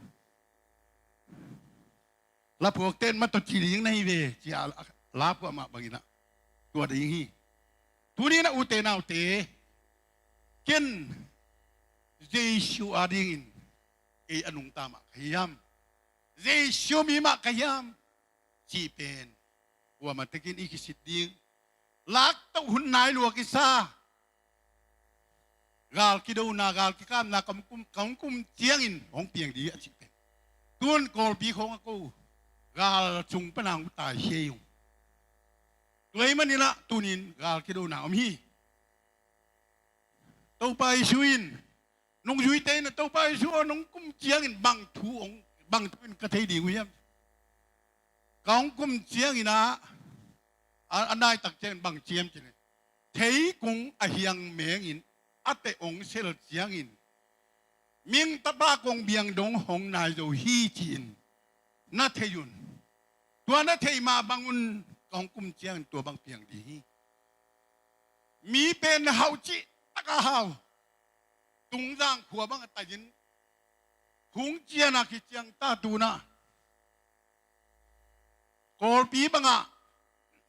Laphuakte in mah tawh ci ding na hi ve, ci-a laphuah mah bangin ah tua ding hi. Tuni-in ah ute naute, ken Jesu adingin kei a nungta mah ka hiam? Jesu mi mah ka hiam? Cih pen kuamah tekin i kisit ding. Laktoh hun nai lua kisa. Gal kidona, gal kikamna ka hong kum, ka hong kum ciangin hong piang ding a cih pen. Tun Kawlpi khawng a ko, gal sung pana hong taikhia hi ung. Tua ahih manin ah tuni-in gal kidona om hi. Topa Jesu in, nungzuite in, Topa Jesu aw, nong kum ciangin bang thu hong, bang thu in ka thei ding uh hiam? Ka hong kum ciangin ah, a, a naitak ciangin bang ci hiam cih leh, theikung a hiang mengin a teh hong sel ciangin, mihing Tapa kong biang dong hong nai zo hi ci-in na thei un. Tua na theih mah bangun ka hong kum ciangin tua bang piang ding hi. Mi pen hau cih taka hau. Tungzang khua bang a taihin, khung cian a kiciang ta tuna. Kawlpi bangah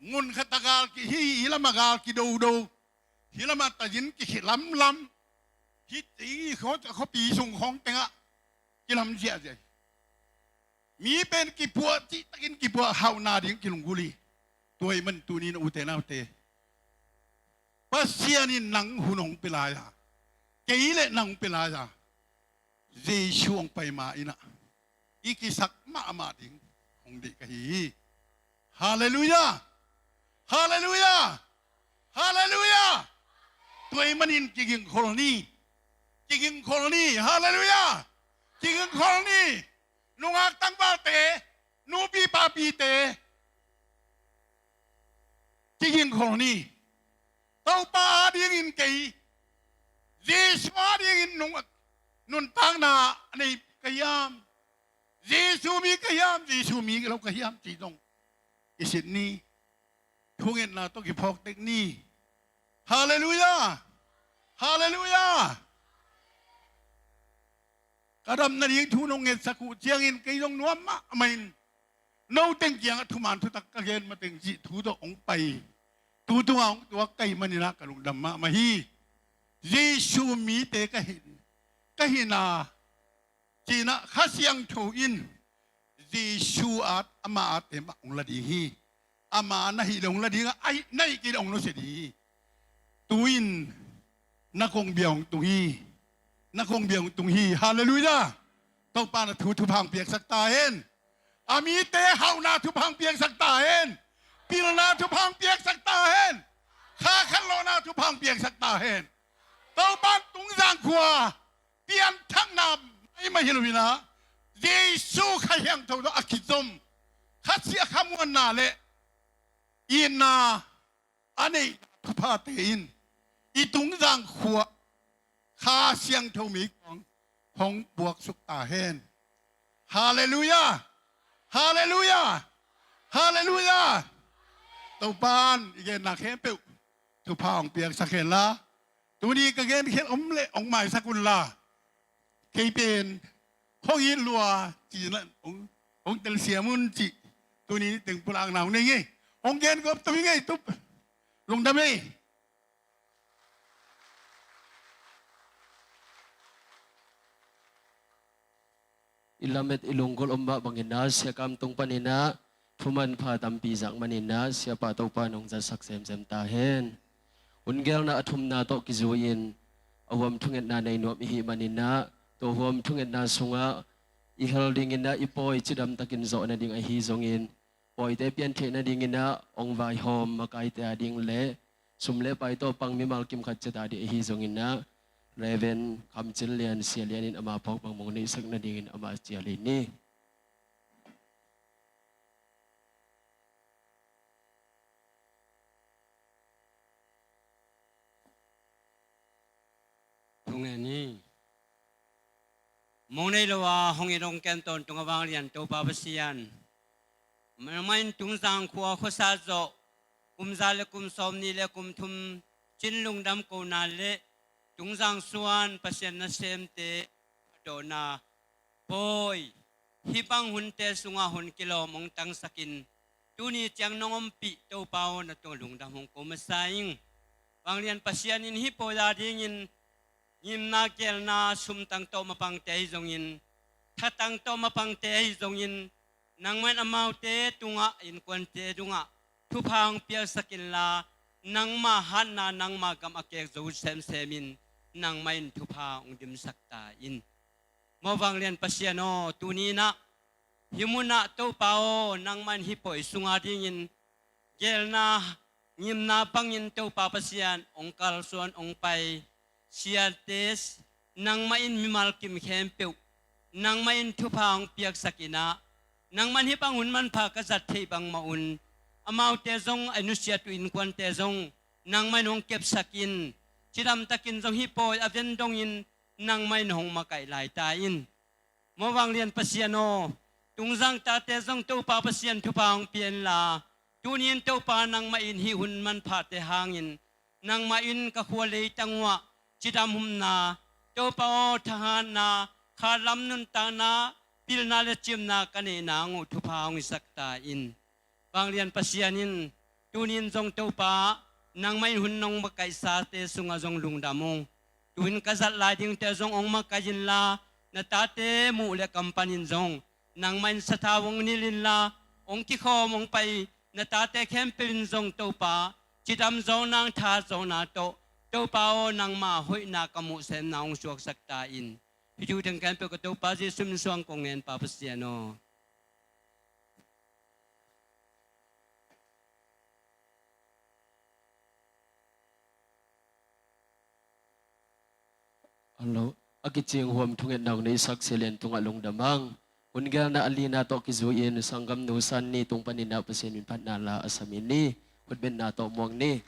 mun khat a gal kihi, hih lamah gal kidodo, hih lamah taihin kikhih lamlam. Hih, hih khuapi sung khawng tengah kilam ziahziah hi. Mi pen kipuah, cihtakin kipuah, hauhna ding kilunggulh hi. Tua ahih man tuni-in ute naute, Pasian in nang hun hong pia lai a, kei le nang hong pia lai a, Jesu hong pai ma-in ah i kisak mahmah ding hong deih ka hi hi. Halleluiah! Halleluiah! Halleluiah! Tua ahih manin kigingkhol ni. Kigingkhol ni. Halleluiah! Kigingkhol ni. Nungak tangvalte, nupi papite, kigingkhol ni. Topa adingin kei Jesu adingin nung, nuntakna a nei ka hiam? Jesu mi ka hiam, Jesu mi lo ka hiam cih zong i sit ni. Thungetna tawh kiphawk tek ni. Halleluiah! Halleluiah! Ka dam nading thu nong ngetsak uh ciangin kei zong nuam mahmah in, no teng kiangah thuman thutak ka gen mateng cih thu tawh hong pai, tu tungah hong tuak ka hih manin ah ka lungdam mahmah hi. Jesu mite ka hi, ka hihna, ci-in ah Kha Siangtho in Jesu at, ama at, em, hong la ding hi. Ama na hih le hong la ding a, ai, na hih kei le hong nusia ding hi. Tu-in na kong bia hong tung hi. Na kong bia hong tung hi. Halleluiah. Topa na thu thupha hong piaksak ta hen. A mite hauhna thupha hong piaksak ta hen. Pilna thupha hong piaksak ta hen. Kha khanlawhna thupha hong piaksak ta hen. Topa Tungzang khua pianthakna maimai hi lo in ah, Jesu Kha Siangtho tawh a kizom, khasia khamuanna le itna a neih thuphate in i Tungzang khua Kha Siangtho meikuang hong puaksuk ta hen. Halleluiah! Halleluiah! Halleluiah! Topan i genna khempeuh thupha hong piaksak hen la, tuni ka gen khial om le hong maisak un la, kei pen hong it lua ci-in hong, hong telsiam un cih tuni teng pulakna hong nei ngei. Hong gen gawp tum hi ngei tup. Lungdam ei. I lamet i lunggulh om mah bangin ah, Sia Kam tung panin ah thumanpha tampi zak manin ah, Siapa Topa nong zatsak semsem ta hen. Hun gelna a thumna tawh kizui-in a huam thungetna nei nuam i hih manin ah, tua huam thungetna sungah i hel dingin ah i pawi cidam takin zawh nading ahi zongin, pawite piantheih nadingin ah hong vaihawm makaite a ding le sum le pai tawh pang mimal kim khat ciat a ding ahi zongin ah, Reverend Kham Cin Lian, Sia Lian in ama phawk bang mong neihsak nadingin amah cial hi ni. Thungen hi. Mong nei lo a hong it hong kem tawntung a vanglian Topa Pasian, nangmah in Tungzang khua khuasa zawh kum za le kum sawmnih le kum thum cin lungdam kohna le Tungzang suan Pasian nasemte a dawhna pawi hih bang hunte sungah hun kilawm hong tangsakin, tuni ciang nong ompih Topa aw, na tungah lungdam hong ko masa ing. Vanglian Pasian in hih pawi a dingin ngimna gelna sumtang tawh mapangte ahi zongin, thatang tawh mapangte ahi zongin, nangmah in amaute tungah, innkuante tungah thupha hong piaksak inla, nangmah hatna, nangmah gam a kek zo semsem in nangmah in thupha hong dimsak ta in. Maw vanglian Pasian aw, tuni in ah hih munah Topa aw, nangmah in hih pawi sung a dingin gelna, ngimna bangin Topa Pasian hong kalsuan hong pai siate, nangmah in mimal kim khempeuh nangmah in thupha hong piaksak in ah, nangmah in hih bang hun manpha ka zat theih bangmah un, amaute zong, a nusiat uh innkuante zong nangmah in hong kepsak in, cidamtakin zong hih pawi a ven dongin nangmah in hong makaih lai ta in. Maw vanglian Pasian aw, Tungzang tate zong Topa Pasian thupha hong pia inla, tuni in Topa nangmah in hih hun manphate hangin, nangmah in ka khua leitang uhah cidam humna, Topa aw, thahatna, khalam nuntakna, pilna le cimna ka neih nang uh thupha hong hisak ta in. Vanglian Pasian in, tuni in zong Topa, nangmah in hun nong makaihsate sungah zong lungdam ung. Tu-in ka zat lai dingte zong hong makaih inla, na tate muh le kam panin zong nangmah in sathau hong nilh inla, hong kikhawm hong pai na tate khempeuh in zong Topa, cidam zawkna, thahat zawkna tawh, Topa aw, nangmah hoihna ka muh semna hong suaksak ta in. Hih thu teng khempeuh ka Topa Jesu min suang kong ngen, Pa Pasian aw. Hello. A kicing huam thungetna hong neihsak Sia Lian tungah lungdam ang. Hun gelna a lina tawh kizui-in sanggamnu San Ni tung panin ah Pasian min phatna la a sam hi ni. Khutbetna tawh muang ni.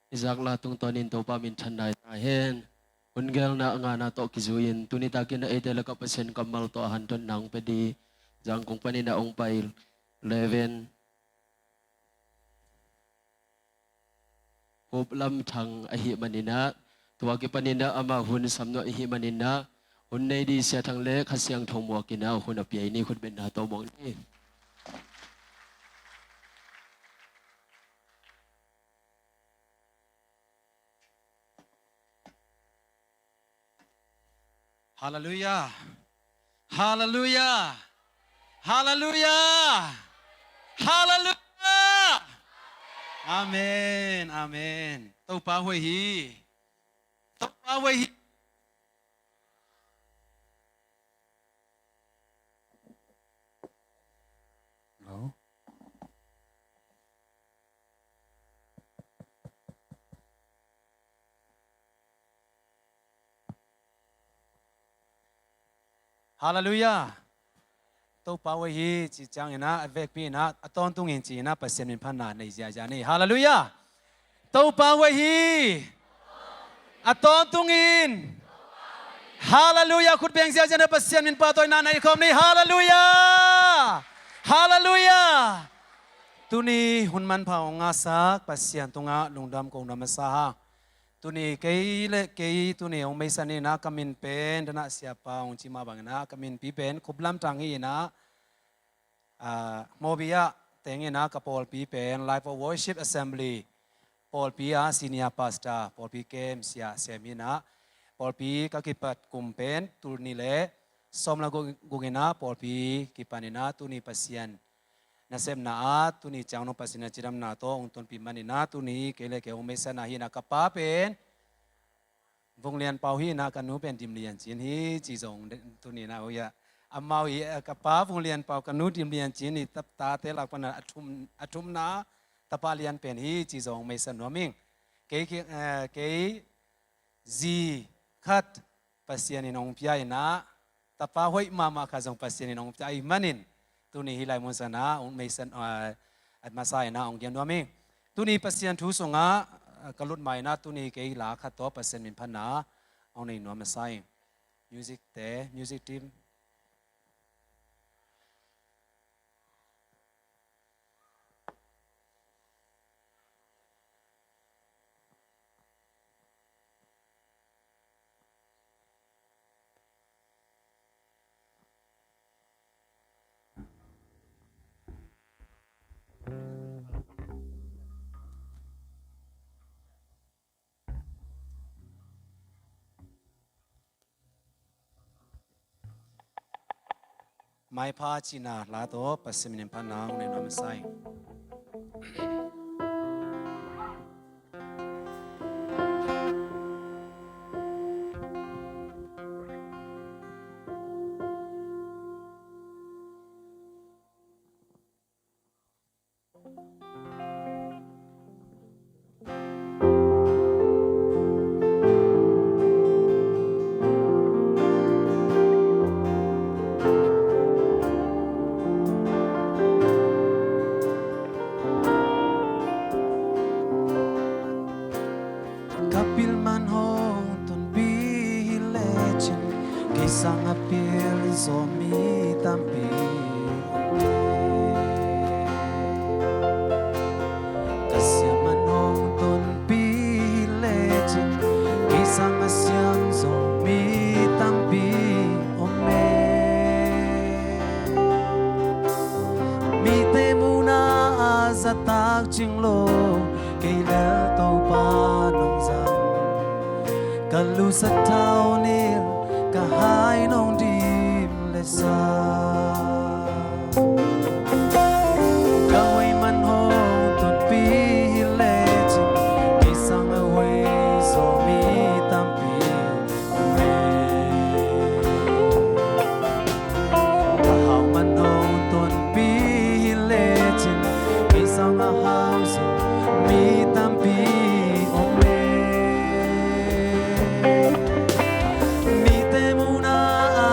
i zakla tungtawnin Topa minthanna i ta hen. Hun gelna a ngana tawh kizui-in tuni takin a eite lakah Pasian kammal tawh a hanthotna hong pia dih. Zangkong panin a hong pai Reverend Hup Lam Thang ahih manin ah, tua kipanin ah ama hun samnuah ahih manin ah, hun nei dih Sia Thang le Kha Siangtho muak in ah hun a pia i ni, khutbetna tawh muak ni. Halleluiah. Halleluiah. Halleluiah. Halleluiah. Amen. Amen. Topa hoih hi. Topa hoih hi. Hello. Halleluiah. Topa hoih hi ci ciangin ah, a vekpi in ah, a tawntungin ci-in ah Pasian min phatna nei ziazia ni. Halleluiah. Topa hoih hi. A tawntungin. Halleluiah. Khut beng ziazia in ah Pasian min pahtawina nei khawm ni. Halleluiah. Halleluiah. Tuni hun manpha hong ngahsak Pasian tungah lungdam kong nuam masa hang. Tuni kei le kei tuni hong meisan in ah ka min pen, dan ah siapa hong ci mah bangin ah ka minpi pen Khup Lam Thang hi in ah, ah, Mawbi ah teng in ah ka pawlpi pen Life of Worship Assembly pawlpi ah senior pastor, pawlpi kem sia sem hi in ah, pawlpi ka kipat kum pen tul nih le sawm le guk, guk in ah pawlpi kipan in ah tuni Pasian nasepna ah tuni ciang nong Pasian a cidamna tawh hong tonpih manin ah tuni kei le kei hong meisan ah hi in ah ka pa pen Vung Lian Pau hi in ah ka nu pen Dim Lian Cin hi ci zong tuni in ah hoih ah. Amau hi, eh, ka pa Vung Lian Pau, ka nu Dim Lian Cin hi, tap tate lak pan a thum, a thumna tapa lian pen hi ci zong meisan nuam ing. Kei, kei, eh, kei zi khat Pasian in hong pia in ah, tapa hoih mahmah khat zong Pasian in hong pia ahih manin, tuni hih lai mun san ah hong meisan, ah, a masa in ah hong gen nuam ing. Tuni Pasian thu sungah, ah, ka lut ma in ah tuni kei la khat tawh Pasian min phatna hong nei nuam masa ing. Music te, music team. Maipha cihna la tawh Pasian min in phatna hong nei nuam masa ing. Ka pil man hong tonpih hi lecin, kei sang a pil zaw mi tampi om e. Ka siam man hong tonpih hi lecin, kei sang a siam zaw mi tampi om e. Mite muhna a zahtak cing lo, kei lel Topa nong zang. Ka lusa thau nil, ka hai nong dim le sa. Ka hoih man hong tonpih hi lecin, kei sang a hoih zaw mi tampi om e. Ka hau man hong tonpih hi lecin, kei sang a hau zaw mi tampi om e. Mite muhna a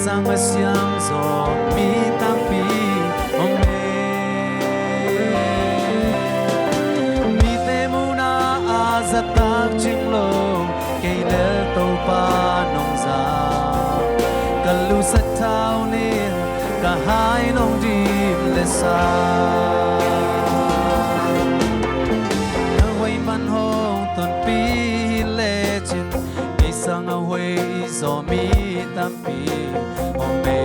Sang a siam zaw mi tampi om e. Mite muhna a zatak cing lo, kei lel Topa nong zang. Ka lusa thau nin ka hai nong dim le sa. Na huai man hong tonpi hi lecin, kei sang a huai zaw mi tampi om e.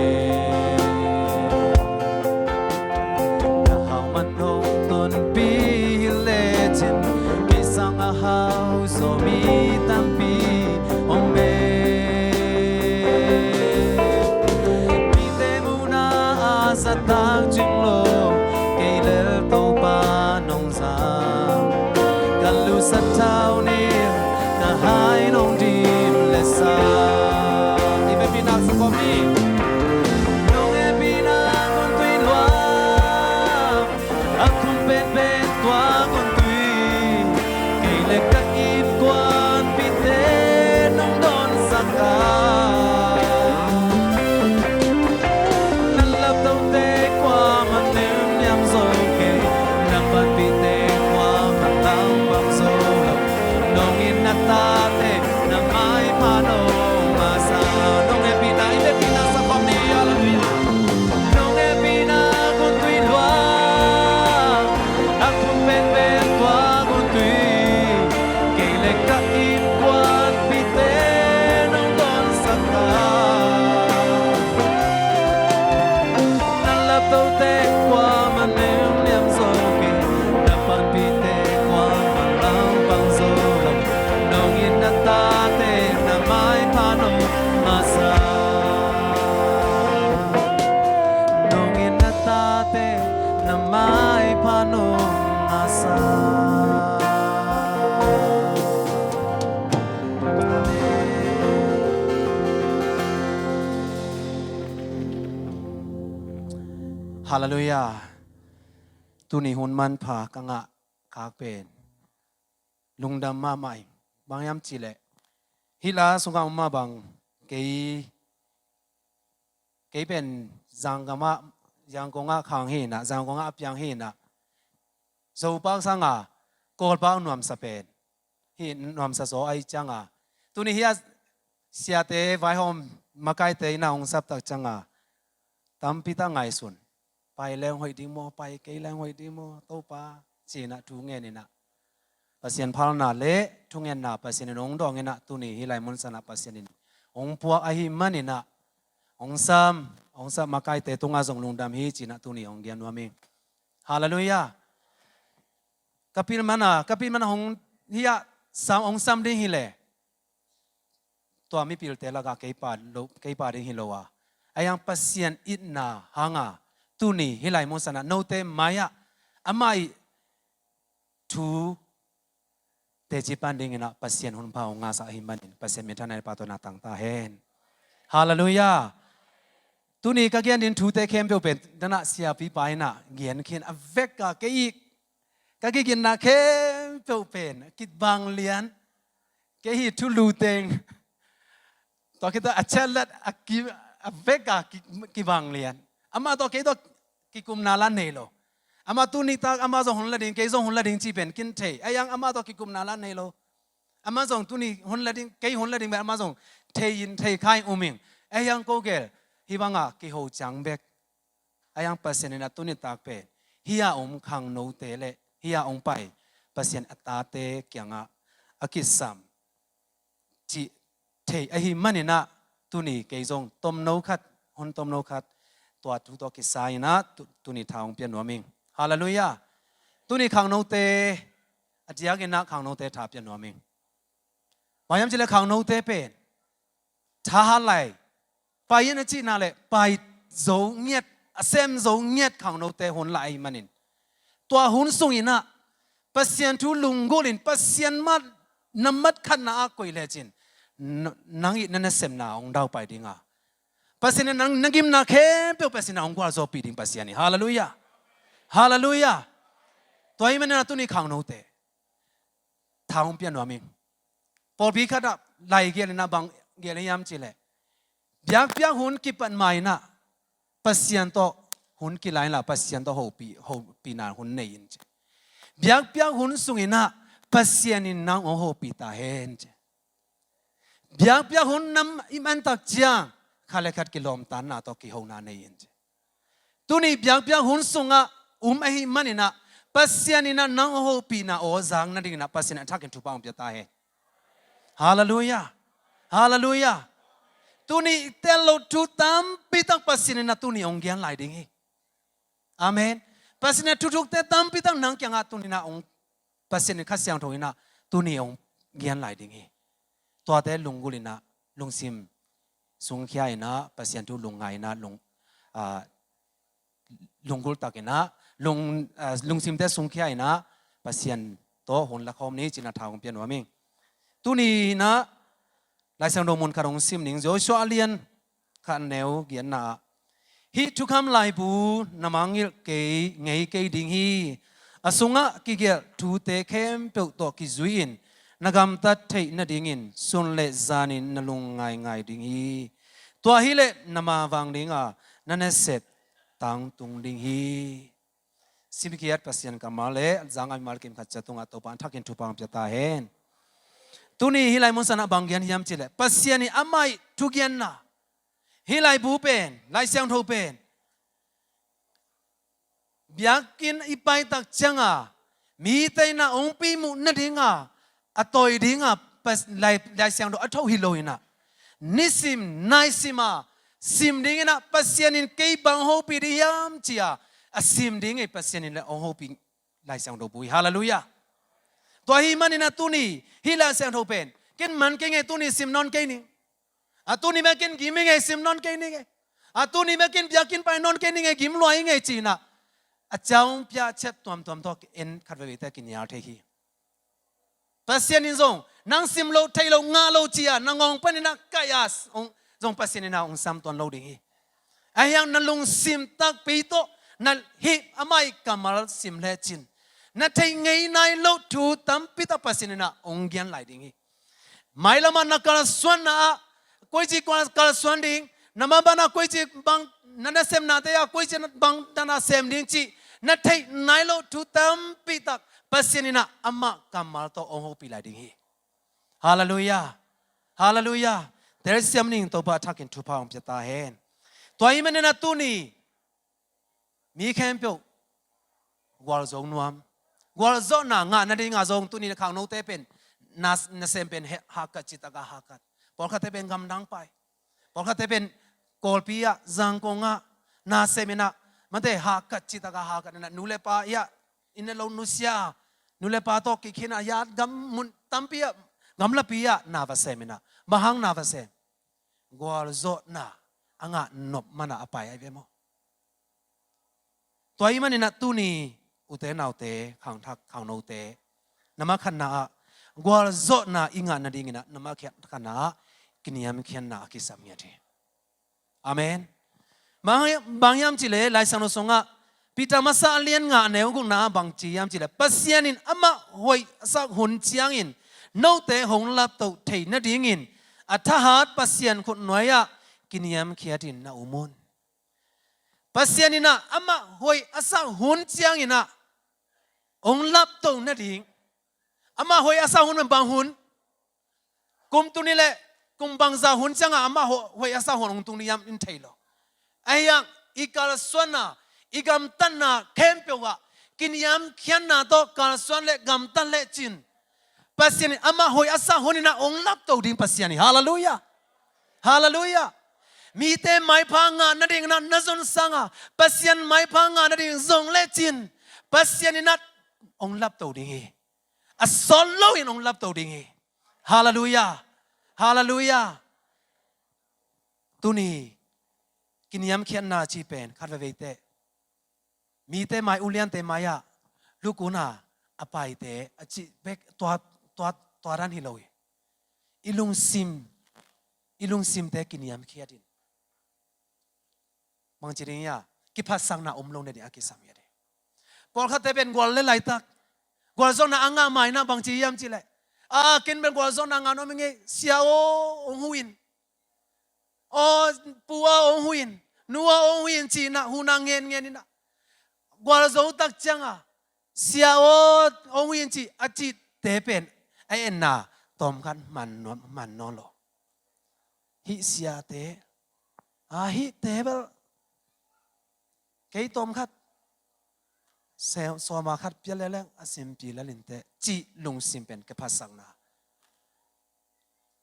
Na hau man hong tonpi hi lecin, kei sang a hau zaw mi tampi om e. Mite muhna a zatak cing lo, kei lel Topa nong zang. Ka lusa thau nin ka hai nong dim le sa. I biakpiakna sa kawm ni. Nong hehpihna gun tui luang, a khum penpen tua gun tui, kei le ka innkuanpihte nong dawnsak a. Na laptote kuamah niamniam zo kei, na panpihte kuamah langpang zo lo. Nong it na tate na maipha nong masa. Nong hehpihna, i biakpiakna sa kawm ni. Halleluiah. Nong hehpihna gun tui luang, a khum penpen tua gun tui, kei le ka innkuanpihte nong dawnsak a. Na laptote kuamah niamniam zo kei, na panpihte kuamah langpang zo lo. Nong it na tate na maipha nong masa. Nong it na tate na maipha nong masa. Halleluiah. Tuni hun manpha ka ngah khak pen lungdam mahmah ing. Bang hiam cih leh, hih la sungah om mah bang, kei, kei pen Zangkong ah, Zangkong ah khang hi in ah, Zangkong ah a piang hi in ah, Zopak sang a Kawlpak nuamsa pen hi, nuamsa zaw ahih ciang a, tuni hih a siate vaihawm makaite in ah hong sap tak ciang a, tampi tak ngaihsun. Pai leng hoih ding maw, pai kei leng hoih ding maw, Topa, ci in ah thu ngen in ah, Pasian phalna le thungetna Pasian in hong dawng in ah, tuni hih lai mun san ah Pasian in hong puak ahih man in ah, hong sam, hong sam makaite tungah zong lungdam hi ci in ah tuni hong gen nuam ing. Halleluiah. Ka pil man a, ka pil man a hong, hih a sam, hong sam ding hi leh, tua mipilte lakah kei pa lo, kei pa ding hi lo a, a hiang Pasian itna hang a, tuni hih lai mun san ah note mai ah amah ii thu teci pan ding in ah Pasian hun pha hong ngahsak ahih manin Pasian minthanna le pahtawina tang ta hen. Halleluiah. Tuni ka gen ding thute khempeuh pen dan ah siapipa in ah gen khin a, vek a kei ii ka kigitna khempeuh pen kivanglian, kei hih thulu teng, tua khit teh a chat lat a ki, a vek a ki, kivanglian. Amah tawh kei tawh kikumna la nei lo. Amah tuni tak amah zong hun la ding, kei zong hun la ding cih pen kin thei. A hiang amah tawh kikumna la nei lo. Amah zong tuni hun la ding, kei hun la ding pen amah zong thei in thei kha in um ing. A hiang ko gel hih bang a kiho ciang bek, a hiang Pasian in ah tuni tak pen hih a om khangnote le hih a hong pai Pasian a tate kiangah a kisam cih thei ahih man in ah, tuni kei zong tomno khat, hun tomno khat, tua thu tawh kisai in ah tu, tuni tha hong pia nuam ing. Halleluiah. Tuni khangnote, a diak in ah khangnote tha pia nuam ing. Bang hiam cih leh khangnote pen thahat lai, pai in a cihna leh pai zo ngiat, a sem zo ngiat khangnote hun lah ahih manin, tua hun sung in ah Pasian thu lunggulh in, Pasian mah na mat khatna ah koih lecin, n-, nang ii na nasemna hong daupai ding a, Pasian in nang na gimna khempeuh Pasian in ah hong gualzawhpih ding Pasian hi. Halleluiah. Halleluiah. Tua ahih manin ah tuni khangnote tha hong pia nuam ing. Pawlpi khat ah lai gel in ah bang gel hiam cih leh, Biakpiak hun kipat ma-in ah Pasian tawh hun kilai inla, Pasian tawh hopih, hopihna hun nei in ci. Biakpiak hun sungin ah Pasian in nang hong hopih ta hen ci. Biakpiak hun nam i man tak ciang khat le khat kilawmtatna tawh kihona nei in ci. Tuni biakpiak hun sungah um ahih manin ah Pasian in ah nang hong hopihna aw zak nadingin ah Pasian a thakin thupha hong pia ta hen. Halleluiah. Halleluiah. Tuni i tel loh thu tampi tak Pasian in ah tuni hong gian lai ding hi. Amen. Pasian in ah thuthukte tampi tak nang kiangah tuni in ah hong, Pasian in Kha Siangtho in ah tuni hong gian lai ding hi. Tuate lunggulh in ah, lungsim sungkhia in ah, Pasian thu lungngai in ah, lung, ah, lunggulh tak in ah, lung, ah, lungsimte sungkhia in ah, Pasian tawh hun lakhawm ni ci-in ah tha hong pia nuam ing. Tuni in ah Lai Siangtho mun khat hong sim ning, Joshua a lian khat a neu giatna ah, hih thukham laibu na mangngilh kei, ngei kei ding hi. A sungah kigelh thute khempeuh tawh kizui-in na gamtat theih nadingin sun le zanin na lung ngaingai ding hi. Tua hileh na mavang dinga na nasep tangtung ding hi. Simkhiat Pasian kammal le zang a mimal kim khat ciat tungah Topa in thakin thupha hong pia ta hen. Tuni hih lai munsan ah bang gian hiam cihleh, Pasian in amah ii thugianna, hih laibu pen, Lai Siangtho pen biakinn i pai tak cianga mite in ah hong pimuh nadinga a tawi dinga Pas-, Lai, Lai Siangtho a tho hi lo in ah, nisim naisim a sim dingin ah Pasian in kei bang hong hopih ding hiam ci-a a sim ding hi. Pasian in le hong hopih Lai Siangtho bu hi. Halleluiah. Tua ahih manin ah tuni hih Lai Siangtho pen ken man kei ing ei, tuni sim nawn kei ning. A tuni bek ken gim ing ei, sim nawn kei ning ei. A tuni bek ken biakinn pai nawn kei ning ei, gim lua ing ei ci-in ah a ciang pia ciat tuamtuam tawh en khat veivei te kinial thei hi. Pasian in zong nang sim loh, thei loh, ngah loh ci-a na ngawng panin ah kaih a zong Pasian in ah hong sam tuan lo ding hi. Ahi hang na lungsim takpi tawh na hih amah ii kammal sim lecin na theih ngei nai loh thu tampi tak Pasian in ah hong gian lai ding hi. Mailam ah na kalsuanna ah koici kal-, kalsuan ding, na maban ah koici bang, na nasemnate ah koici bang dan a sem ding cih na theih nai loh thu tampi tak Pasian in ah amah kammal tawh hong hopih lai ding hi. Halleluiah. Halleluiah. Telsiam ning, Topa thakin thupha hong pia ta hen. Tua ahih manin ah tuni mi khempeuh gualzo nuam. Gualzawhna ngah nadinga zong tuni khangnote pen na, nasem pen he, hahkat, citak a hahkat. Pawlkhatte pen gamdang pai. Pawlkhatte pen Kawlpi ah, Zangkong ah, nasem in ah, mate hahkat, citak a hahkat in ah, nu le pa i ah, inn le lo nusia, nu le pa tawh kikhin a, yat gam mun tampi ah, gamlapi ah na va sem in ah. Bang hang na va sem? Gualzawhna a ngah nop man a a pai ahi ve maw? Tua ahih manin ah tuni ute naute, khangthak khangnote, na mah khatna ah gualzawhna i ngah nadingin ah na mah khatna ah kiniamkhiatna a kisam ngiat hi. Amen. Bang, bang hiam cihleh Lai Siangtho sungah Peter masa a lian nga a neu gukna ah bang ci hiam cihleh, Pasian in amah hoih a sak hun ciangin note hong laptoh theih nadingin a thahat Pasian khutnuai ah kiniamkhiatin na um un. Pasian in ah amah hoih a sak hun ciangin ah hong laptoh nading. Amah hoih a sak hun bang hun? Kum tuni le kum bangzah hun ciangah amah ho-, hoih a sak hun hong tung ding hiam in thei lo. Ahi hang i kalsuanna, i gamtatna khempeuh ah kiniamkhiatna tawh kalsuan le gamtat lecin Pasian in amah hoih a sak hun in ah hong laptoh ding Pasian hi. Halleluiah. Halleluiah. Mite maipha ngah nadingin ah na zon sanga Pasian maipha ngah nading zong lecin Pasian in ah hong laptoh ding hi. A sawt loin hong laptoh ding hi. Halleluiah. Halleluiah. Tuni kiniamkhiatna cih pen khat veivei teh mite mai, uliante mai-ah lukuna a paite a cih bek tua, tua, tua dan hi lo hi. I lungsim, i lungsimte kiniamkhiatin. Bangci ding hiam? Kiphatsakna om lo nading a kisam hi a ding. Pawlkhatte pen gual le laitak gualzawhna a ngah ma-in ah bangci hiam cihleh, a, ken pen gualzawhna ngah nuam ing ei, sia aw, hong huh in. aw, pu aw, hong hu in, nu aw, hong hu in ci-in ah, hun ah ngen ngen in ah, gualzo tak ciang a, sia aw, hong hu in ci a cihte pen a enna tawmkhat man nawn, man nawn lo. Hih siate, a hihte bel kei tawmkhat sawma khat pia leleng a simpi lel inteh cih lungsim pen kiphatsakna.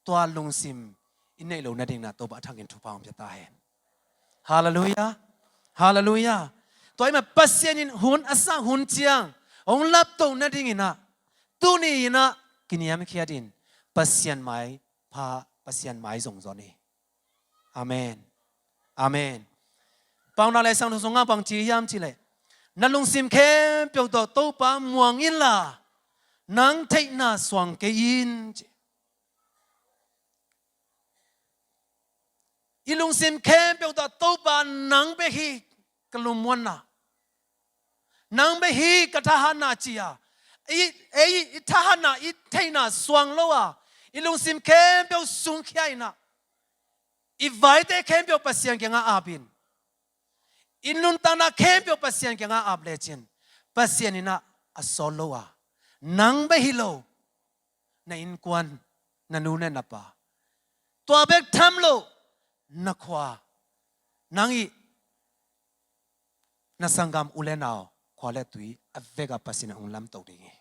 Tua lungsim i neih loh nading in ah Topa a thakin thupha hong pia ta hen. Halleluiah. Halleluiah. Tua ahih manin Pasian in hun a sak hun ciang hong laptoh nading in ah, tuni in ah kiniamkhiat in Pasian maipha, Pasian mai zongzon hi. Amen. Amen. Paunak Lai Siangtho sungah bang ci hiam cih leh, na lungsim khempeuh tawh Topa muang inla, nang theihna suang kei in ci. I lungsim khempeuh tawh Topa nang bek hi ka lungmuanna. Nang bek hi ka thahatna ci a, i, ei, i thahatna, i theihna suang lo a, i lungsim khempeuh sungkhia in ah, i vaite khempeuh Pasian kiangah ap in, i nuntakna khempeuh Pasian kiangah ap lecin, Pasian in ah a sawt lo a, nang bek hi lo, na innkuan, na nu le na pa, tua bek tham lo, na khua, nang i na sanggam u le nau, khua le tui a vekah Pasian in hong lamtoh ding hi.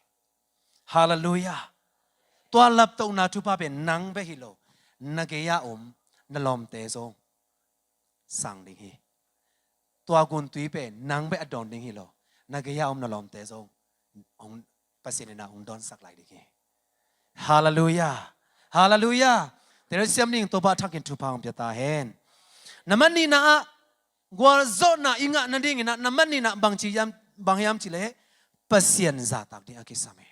Halleluiah. Tua laptohna thupha pen nang bek hi lo, na gei-ah om na lawmte zong sang ding hi. Tua guntui pen nang bek a dawn ding hi lo, na gei-ah om na lawmte zong hong, Pasian in ah hong dawnsak lai ding hi. Halleluiah. Halleluiah. Tel siam ning, Topa a thakin thupha hong pia ta hen. Na man nihna ah, gualzawhna i ngah nading in ah, na man nihna bang ci hiam, bang hiam cih leh Pasian zahtak ding a kisam hi.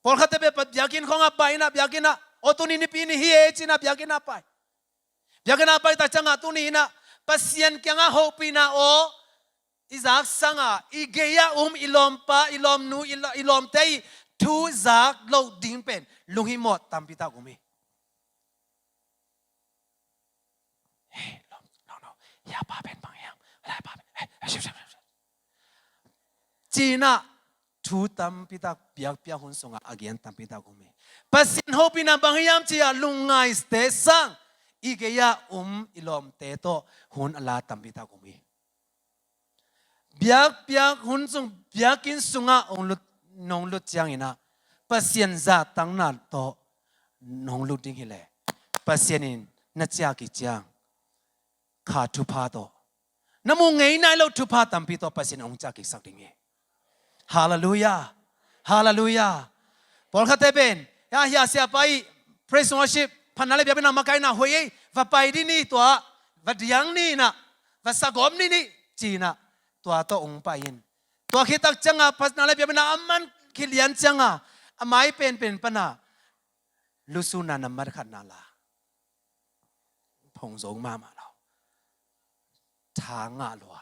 Pawlkhatte bek biakinn khawngah pai in ah, biakinn ah, aw tuni nipi ni hi e ci-in ah biakinn ah pai. Biakinn ah pai tak ciangah tuni in ah Pasian kiangah hopihna aw i zak sangah, i gei-ah um i lawmpa, i lawmnu, i la-, i lawmte i thu zak loh ding pen lunghimawh tampi tak um hi. Hei, lawm, no, no, hia pa pen bang hiam, lai pa pen, hei, hei, ship, ship, ship, ship. Ci-in ah thu tampi tak biakpiak hun sungah a gen tampi tak um hi. Pasian hopihna bang hiam ci-a, lungngaite sang i gei-ah um i lawmte tawh hun a la tampi tak um hi. Biakpiak hun sung, biakinn sungah hong lut, nong lut ciangin ah Pasian zahtakna tawh nong lut ding hi leh, Pasian in na ciah kik ciang kha thupha tawh, na mu ngei nai lo thupha tampi tawh Pasian in hong ciah kiksak ding hi. Halleluiah. Halleluiah. Pawlkhatte pen, ya, hia siapa i praise worship, phatna le biakpiakna makaihna hoih ei, va pai dih ni, tua va diang ni in ah, va sagawp ni ni ci-in ah, tua tawh hong pai in. Tua khit tak ciangah phatna le biakpiakna a man khit lian ciangah a mai penpen panah lusunna nambat khatna la, phongzo mahmah lo, tha ngah lua.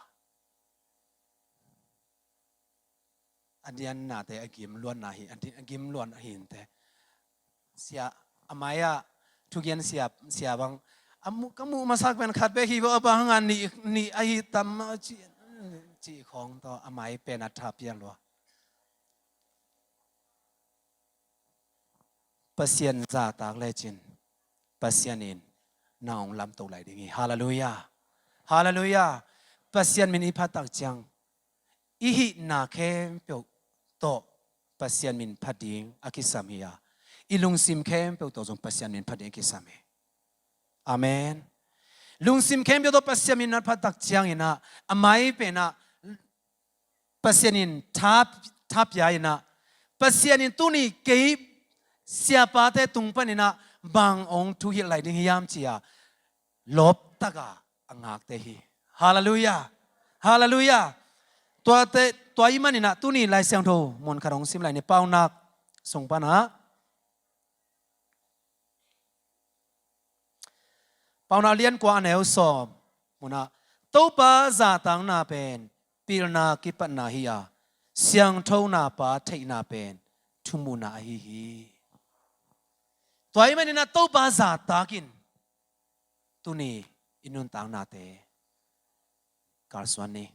A diannate a gim luanna hi, a di-, a gim luan a hi inteh. Sia, a mai-ah thugen sia, sia bang, a mu-, ka muh masak pen khat bek hi vo, a bang hangah nih, nih ahi tam a ci, ci khawng tawh a mai pen a tha piak lua. Pasian zahtak lecin Pasian in na hong lamto lai ding hi. Halleluiah. Halleluiah. Pasian min i phat tak ciang i hihna khempeuh tawh Pasian min phat ding a kisam hi a, i lungsim khempeuh tawh zong Pasian min phat ding a kisam hi. Amen. Lungsim khempeuh tawh Pasian min na phat tak ciangin ah, a mai pen ah Pasian in tha, tha pia in ah, Pasian in tuni kei siapate tung panin ah bang hong thuhilh lai ding hiam ci-a lawptak a a ngakte hi. Halleluiah. Halleluiah. Tuate, tua ahih manin ah tuni Lai Siangtho mun khat hong sim lai ni, Paunak sung panah. Paunak lian kua a neu sawm munah, Topa zahtakna pen pilna kipatna hi a, siangthona pa theihna pen thumuhna ahi hi. Tua ahih manin ah Topa zahtak in, tuni i nuntaknate kalsuan ni.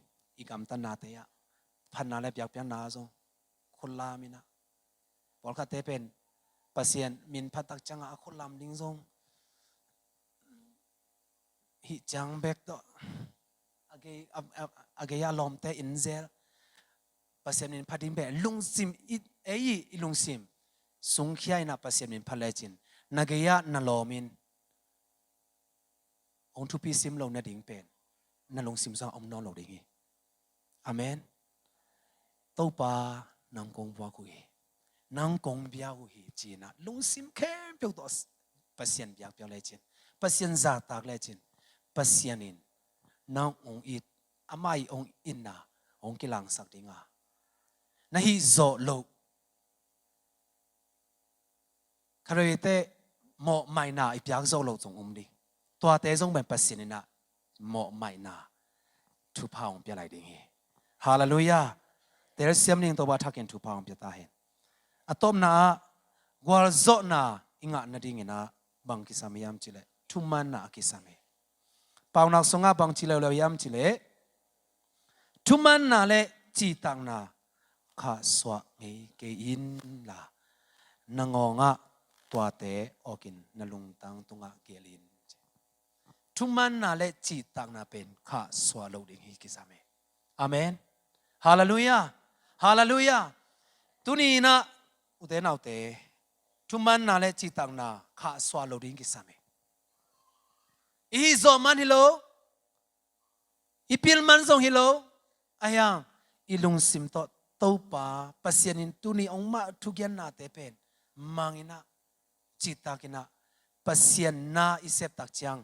I gamtatnate ah phatna le biakpiakna zong khut lam in ah, pawlkhatte pen Pasian min phat tak ciangah a khut lam ding zong hih ciang bek tawh a gei a, a, a gei a lawmte in zel Pasian min phat ding pen lungsim i, ei i lungsim sungkhia in ah Pasian min phat lecin na gei ah na lawm in hong thupi sim lo nading pen na lungsim sungah om nawn lo ding hi. Amen. Topa, nang kong vuak uh hi, nang kong biak uh hi, ci-in ah lungsim khempeuh tawh Pasian biakpiak lecin, Pasian zahtak lecin, Pasian in nang hong it, amah i hong itna hong kilangsak ding a, na hih zawh loh khat veivei teh mawhmaihna i piak zo lo zong om ding. Tuate zong pen Pasian in ah mawhmaihna thupha hong pia lai ding hi. Halleluiah. Telsiam ning, Topa thakin thupha hong pia ta hen. A tawpna ah gualzawhna i ngah nadingin ah bang kisam hiam cih leh thumanna a kisam hi. Paunak sungah bang ci leuleu hiam cih leh, thumanna le cihtakna khahsuah ngei kei inla, na ngawngah tuate awkin na lungtang tungah gelh in. Thumanna le cihtakna pen khahsuah lo ding hi kisam hi. Amen. Halleluiah. Halleluiah. Tuni in ah ute naute, thumanna le cihtakna khahsuah lo ding kisam hi. I hih zawh man hi lo, i pil man zong hi lo, ahi hang i lungsim tawh Topa Pasian in tuni hong mah thugiannate pen mang in ah, cihtak in ah, Pasian na i sep tak ciang,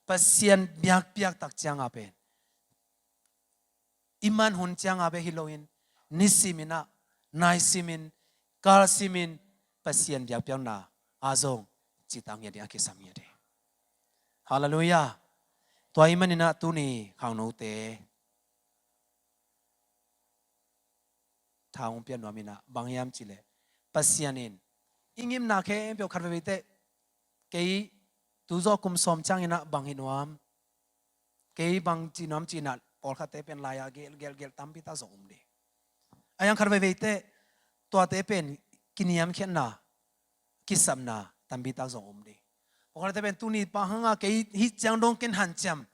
Pasian biakpiak tak ciang a pen i man hun ciang a bek hi loin, nisim in ah, naisimin, kalsimin Pasian biakpiakna a zong cihtak ngiat ding a kisam ngiat hi. Halleluiah. Tua ahih manin ah tuni khangnote tha hong pia nuam in ah, bang hiam cih leh Pasian in i ngimna khempeuh khat veivei teh, kei tu zawh kum sawm ciangin ah bang hi nuam, kei bang ci nuam ci-in ah pawlkhatte pen lai-ah gelh gelh gelh tampi tak zong om ding. Ahi hang khat veivei teh tuate pen kiniamkhiatna, kisapna tampi tak zong om ding. Pawlkhatte pen tuni bang hanga kei hih ciang dong ken hanciam,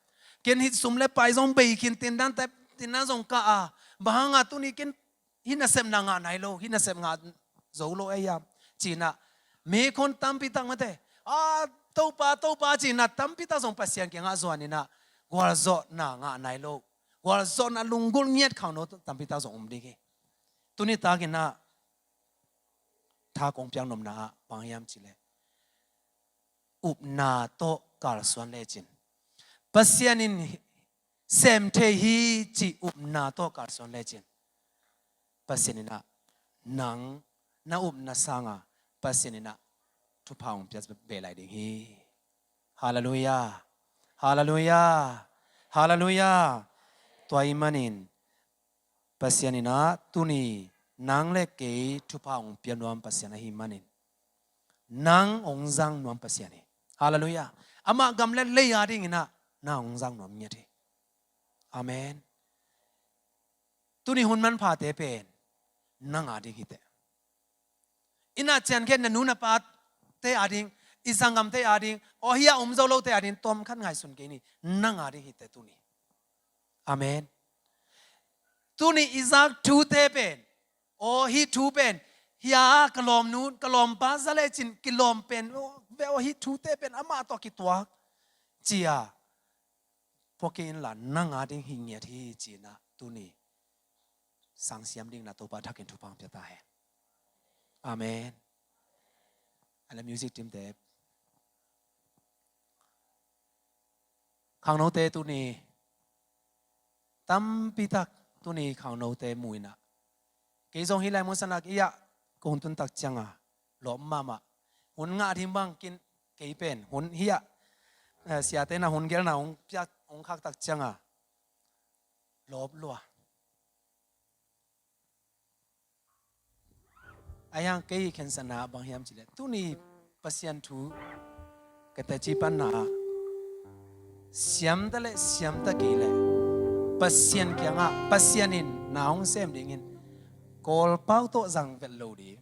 ken hih sum le pai zong bei khin, tindan te, tindan zong kah a, bang hanga tuni ken hih nasepna ngah nai lo, hih nasep ngah zo lo ei hiam, ci-in ah mekhon tampi tak mate, a, Topa, Topa, ci-in ah tampi tak zong Pasian kiangah zuan in ah gualzawhna ngah nai lo, gualzawhna lunggulh ngiat khangno tampi tak zong om ding hi. Tuni takin ah tha kong piak nopna ah bang hiam cih leh, upna tawh kalsuan lecin, Pasian in sem thei hi cih upna tawh kalsuan lecin, Pasian in ah nang na upna sanga Pasian in ah thupha hong pia be lai ding hi. Halleluiah. Halleluiah. Halleluiah. Tua ahih manin Pasian in ah tuni nang le kei thupha hong pia nuam Pasian ahih manin, nang hong zang nuam Pasian hi. Halleluiah. Amah gam le lei adingin ah nang hong zang nuam ngiat hi. Amen. Tuni hun manphate pen nang ading hi teh. I na ciangkhiat na nu na pate ading, i sanggamte ading, aw, hih a om zo lote ading, tawmkhat ngaihsun kei ni, nang ading hi teh tuni. Amen. Tuni i zak thute pen, aw, hih thu pen, hih a ka lawmnu, ka lawmpa za lecin kilawm pen, aw, ve aw, hih thute pen amah tawh kituak, ci-a phuak kei inla, nang ading hi ngiat hi, ci-in ah tuni sangsiam dingin ah Topa thakin thupha hong pia ta hen. Amen. A le music team te, khangnote tuni, tampi tak tuni khangnote mu in ah, kei zong hih lai mun sanlak i ah kong tun tak cianga lawp mahmah. Hun ngah ding bang kin kei pen hun hih ah, eh, siate na hun gelna hong piak hong khak tak cianga lawp lua. Ahi hang kei khensatna bang hiam cih leh, tuni Pasian thu ka teci panna ah siamta le siamta kei le Pasian kiangah Pasian in na hong sem dingin Kawlpau tawh zang vet lo ding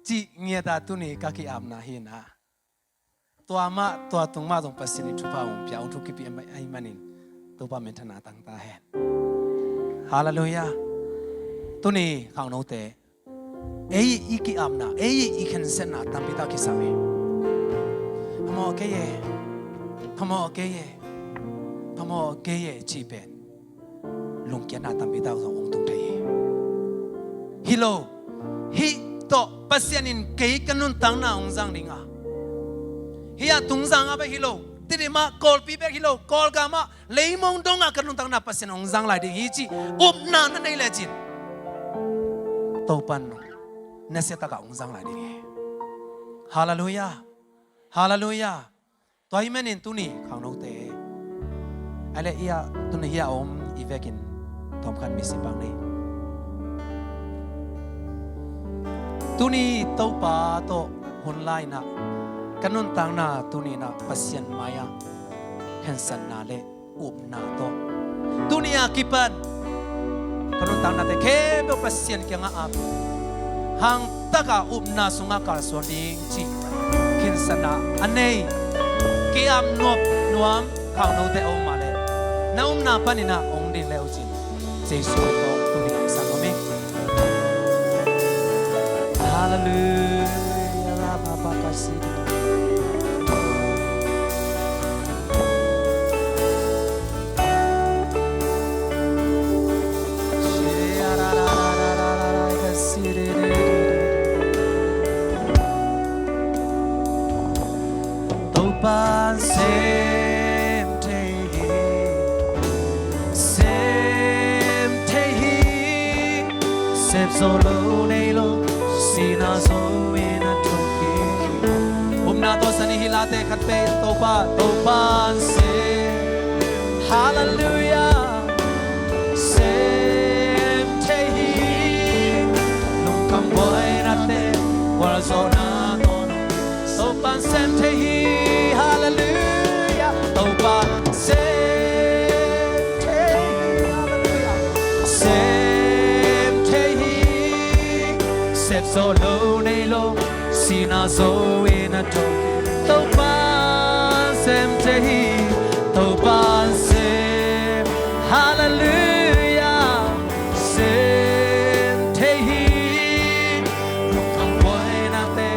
cih ngiata tuni ka ki-apna hi na. Tua mah tua tung mah zong Pasian in thupha hong pia, hong thu kipia ahih manin Topa minthanna tang ta hen. Halleluiah. Tuni khangnote, ei i ki-apna, ei i khensetna tampi tak kisam hi. Phamawh kei e, phamawh kei e, phamawh kei e cih pen lungkiatna tampi tak zong hong tung thei hi. Hi lo, hih tawh Pasian in kei ka nuntakna hong zang ding a, hih a tungzang a bek hi lo, Tedim ah Kawlpi bek hi lo, Kawlgam ah leimong dongah ka nuntakna Pasian hong zang lai ding hi cih upna na nei lecin Topa in nasia takah hong zang lai ding hi. Halleluiah. Halleluiah. Tua ahih manin tuni khangnote, a le ia tuni hia om i vekin thawmkhat misi bang ni. Tuni Topa tawh hun lai-in ah ka nuntakna tuni-in ah Pasian mai-ah khensatna le upna tawh tuni a kipan ka nuntaknate khempeuh Pasian kiangah ap, hangtakah upna sungah kalsuan ding cih khensatna a nei, ki-ap nuam nuam khangnote a om mah leh na upna panin ah hong din le uh cin Jesu tawh tuni a sang om hi. Halleluiah. Topa'n sem thei hi, sem thei hi. Sep zo lo nei lo, sihna zo in a thuk hi. Upna tawh sa ni hi late khat peuh Topa, Topa'n sem. Halleluiah. Sem thei hi. Lungkham buainate, gualzawhna tawh Topa'n sem thei hi. Halleluiah. Topa'n sem thei hi. Halleluiah. Sem thei hi. Sep zo lo nei lo, sihna zo in a thuk hi. Topa'n sem thei hi. Topa'n sem. Halleluiah. Sem thei hi. Lungkham buainate,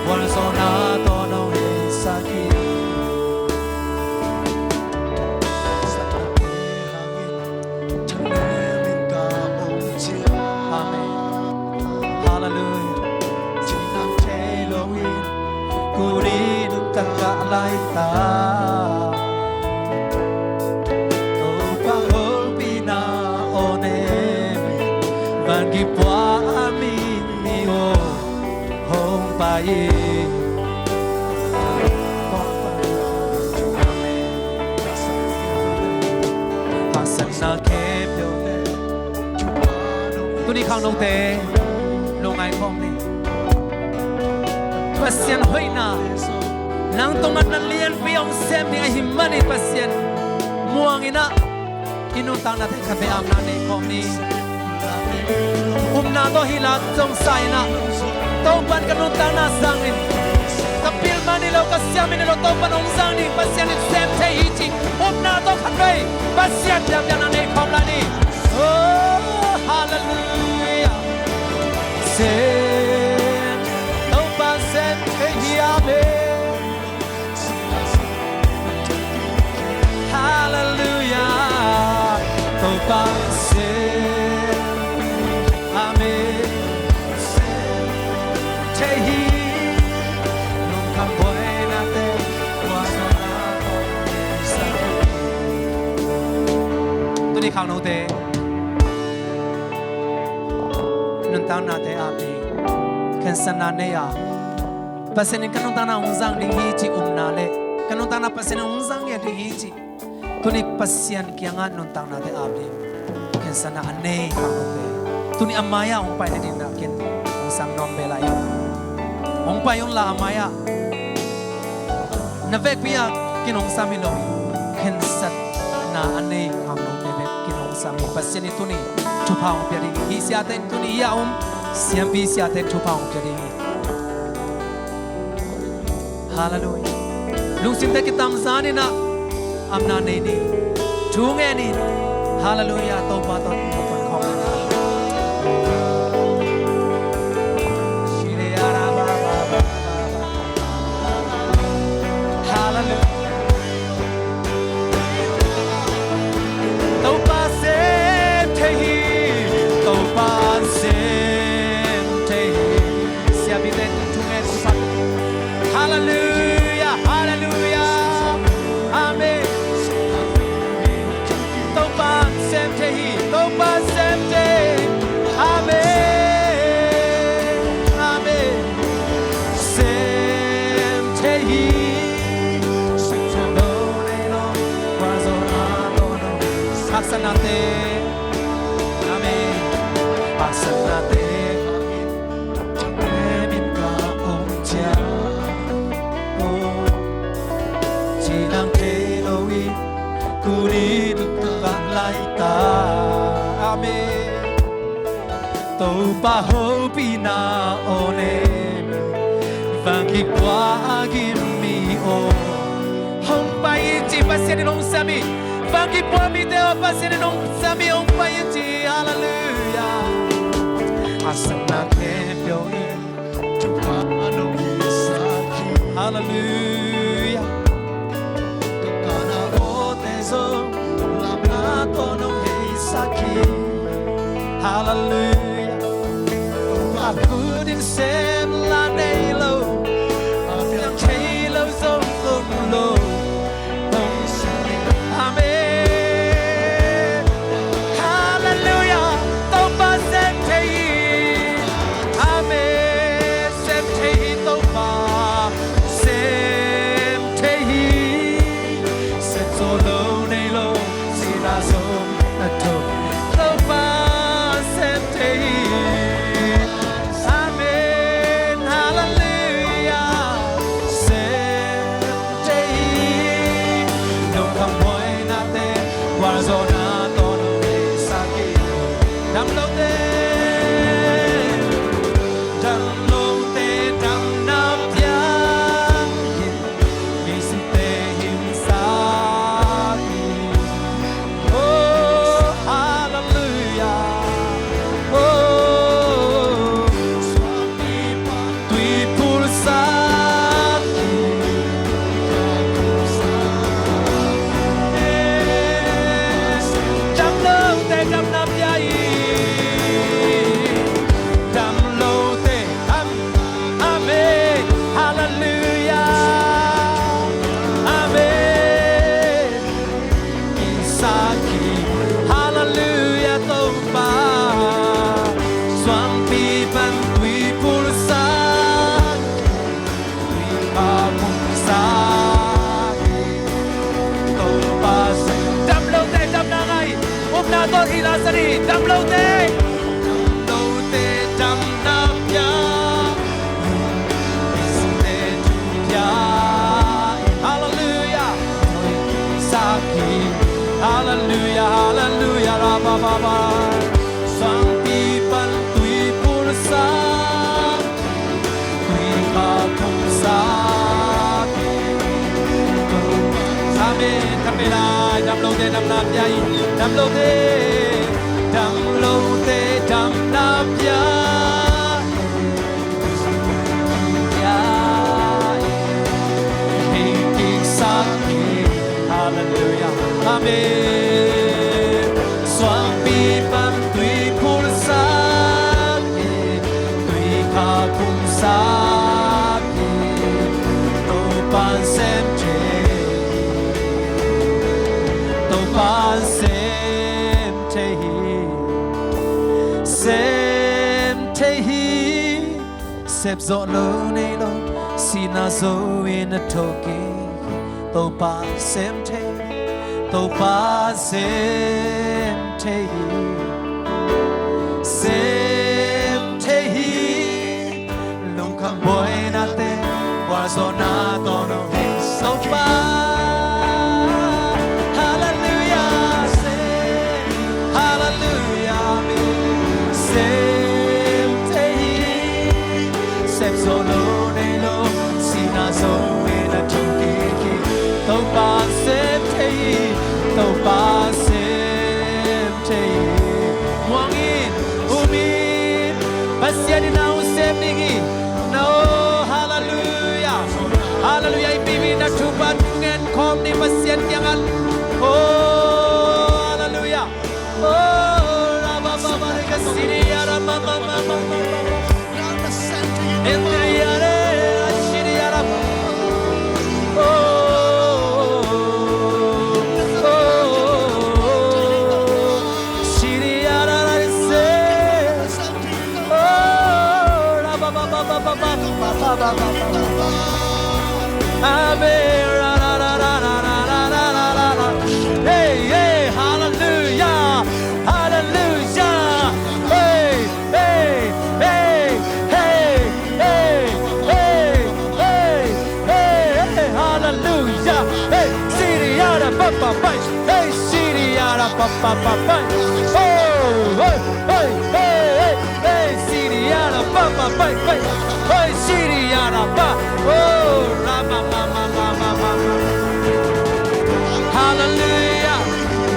gualzawhna tawh nong heisak hi. Amen. Halleluiah. Topa hopihna aw nem, van kipuak a mi mi aw hong pai hi. Haksatna khempeuh. Tuni khangnote lungngai khawm ni. Pasian hoihna nang tungah na lianpi hong sem ding ahih manin Pasian muang in ah i nuntaknate khat vei apna nei khawm ni. Upna tawh hih la zong sa in ah Topa'n ka nuntakna zang in, ka pil man hi lo, ka siam man hi lo, Topa'n hong zang ding, Pasian in sem thei hi cih upna tawh khat vei Pasian biakpiakna nei khawm lai ni. Oh, halleluiah. Sem, Topa'n sem thei hi. Amen. Halleluiah. Topa sem. Amen. Sem thei hi. Lungkham buainate, gualzawhna tawh nong heisak hi. Tuni khangnote nuntaknate ap ding, khensatna nei a, Pasian in ka nuntakna hong zang ding hi cih upna le ka nuntakna Pasian in hong zang ngiat ding hi cih, tuni Pasian kiangah nuntaknate ap ding khensatna a nei khangnote, tuni a mai-ah hong pai nading na ken hong sang nuam ve lai. Hong pai unla a mai-ah, na vekpi-ah kinungsam hi lo hi. Khensatna a nei khangnote bek kinungsam hi. Pasian in tuni thupha hong pia ding hi. Hih siate in tuni hih a om siampi siate in thupha hong pia ding hi. Halleluiah. Lungsimte kitamzan in ah amna nei ni. Thu ngen in. Halleluiah. Topa tawh thu pan khawm in ah. Halleluiah. Topa sem thei hi. Topa sem thei hi. Siapi ten thu ngen uh. Halleluiah, halleluiah. Amen. Topa sem thei hi, Topa sem thei hi. Amen, amen. Sem thei hi. Haksatnate. Amen. Haksatnate. Amen. Ka om ciang, oh, ci nang thei lo in, tuni tuk tuk bang lai ta. Amen. Topa hopihna aw ne, vang kipua a gim mi aw. Hong pai in ci Pasian in hong sem hi. Vang kipua mite aw Pasian in hong sem hi, hong pai in ci. Halleluiah. Haksatna khempeuh in Halleluiah. Halleluiah. A khut in sem la nei lo, a piang thei lo zong om lo. Amen. Halleluiah. Topa sem thei hi. Amen. Sem thei hi Topa. Sem thei hi. Sem zo lo nei lo, sihna zong na thok. Topa sem thei hi. Amen. Halleluiah. Sem thei hi. Lungkham buainate, gualzawhna tawh nong hei sak hi. Damlote, damlote, damna pia hi. Misite hing sak hi. Oh, halleluiah. Oh, tui phulsak hi. Damlote damna pia hi. Damlote dam. Amen. Halleluiah. Amen. Sak hi. Halleluiah Topa. Suangpi pan tui phulsak hi. Tui kha phulsak hi. Topa sem. Damlote damna ngah hi. Upna tawh hi la sani. Damlote. Damlote damna pia. Halleluiah. Sak hi. Halleluiah, halleluiah, ra ba ba ba. Suangpi pan tui phulsak, tui kha phulsak hi. Amen. Khat vei lai, damlote damna pia hi. Damlote, damlote damna pia hi. Halleluiah. Amen. Suangpi pan tui phulsak hi, tui kha phulsak hi, Topa'n sem thei hi, Topa'n sem thei hi, sem thei hi. Sep zawh lo nei lo, sihna zo in a thawh kik hi. Topa sem thei, Topa sem thei hi, sem thei hi. Lungkham buainate, gualzawhna tawh nong hei sak hi. Topa Topa sem thei hi. Muang in, um in, Pasian in na hong sem ding hi. Na aw, halleluiah. Halleluiah, i pipi na thupha ngen khawm ni Pasian kiangah. Oh, halleluiah. Oh, rabababa, ka sidi ya, rabababa. Hey, hey, hallelujah, hallelujah. Hey, hey, hey, hey, hey, hey, hey, hey, hallelujah. Hey, sidi ya da ba ba ba. Hey, sidi ya da ba ba ba ba. Oh, hey, hey, hey, hey, hey, sidi ya da ba ba ba ba. Hey, sidi ya da ba. Oh, ra ma ma ma ma ma ma. Hallelujah.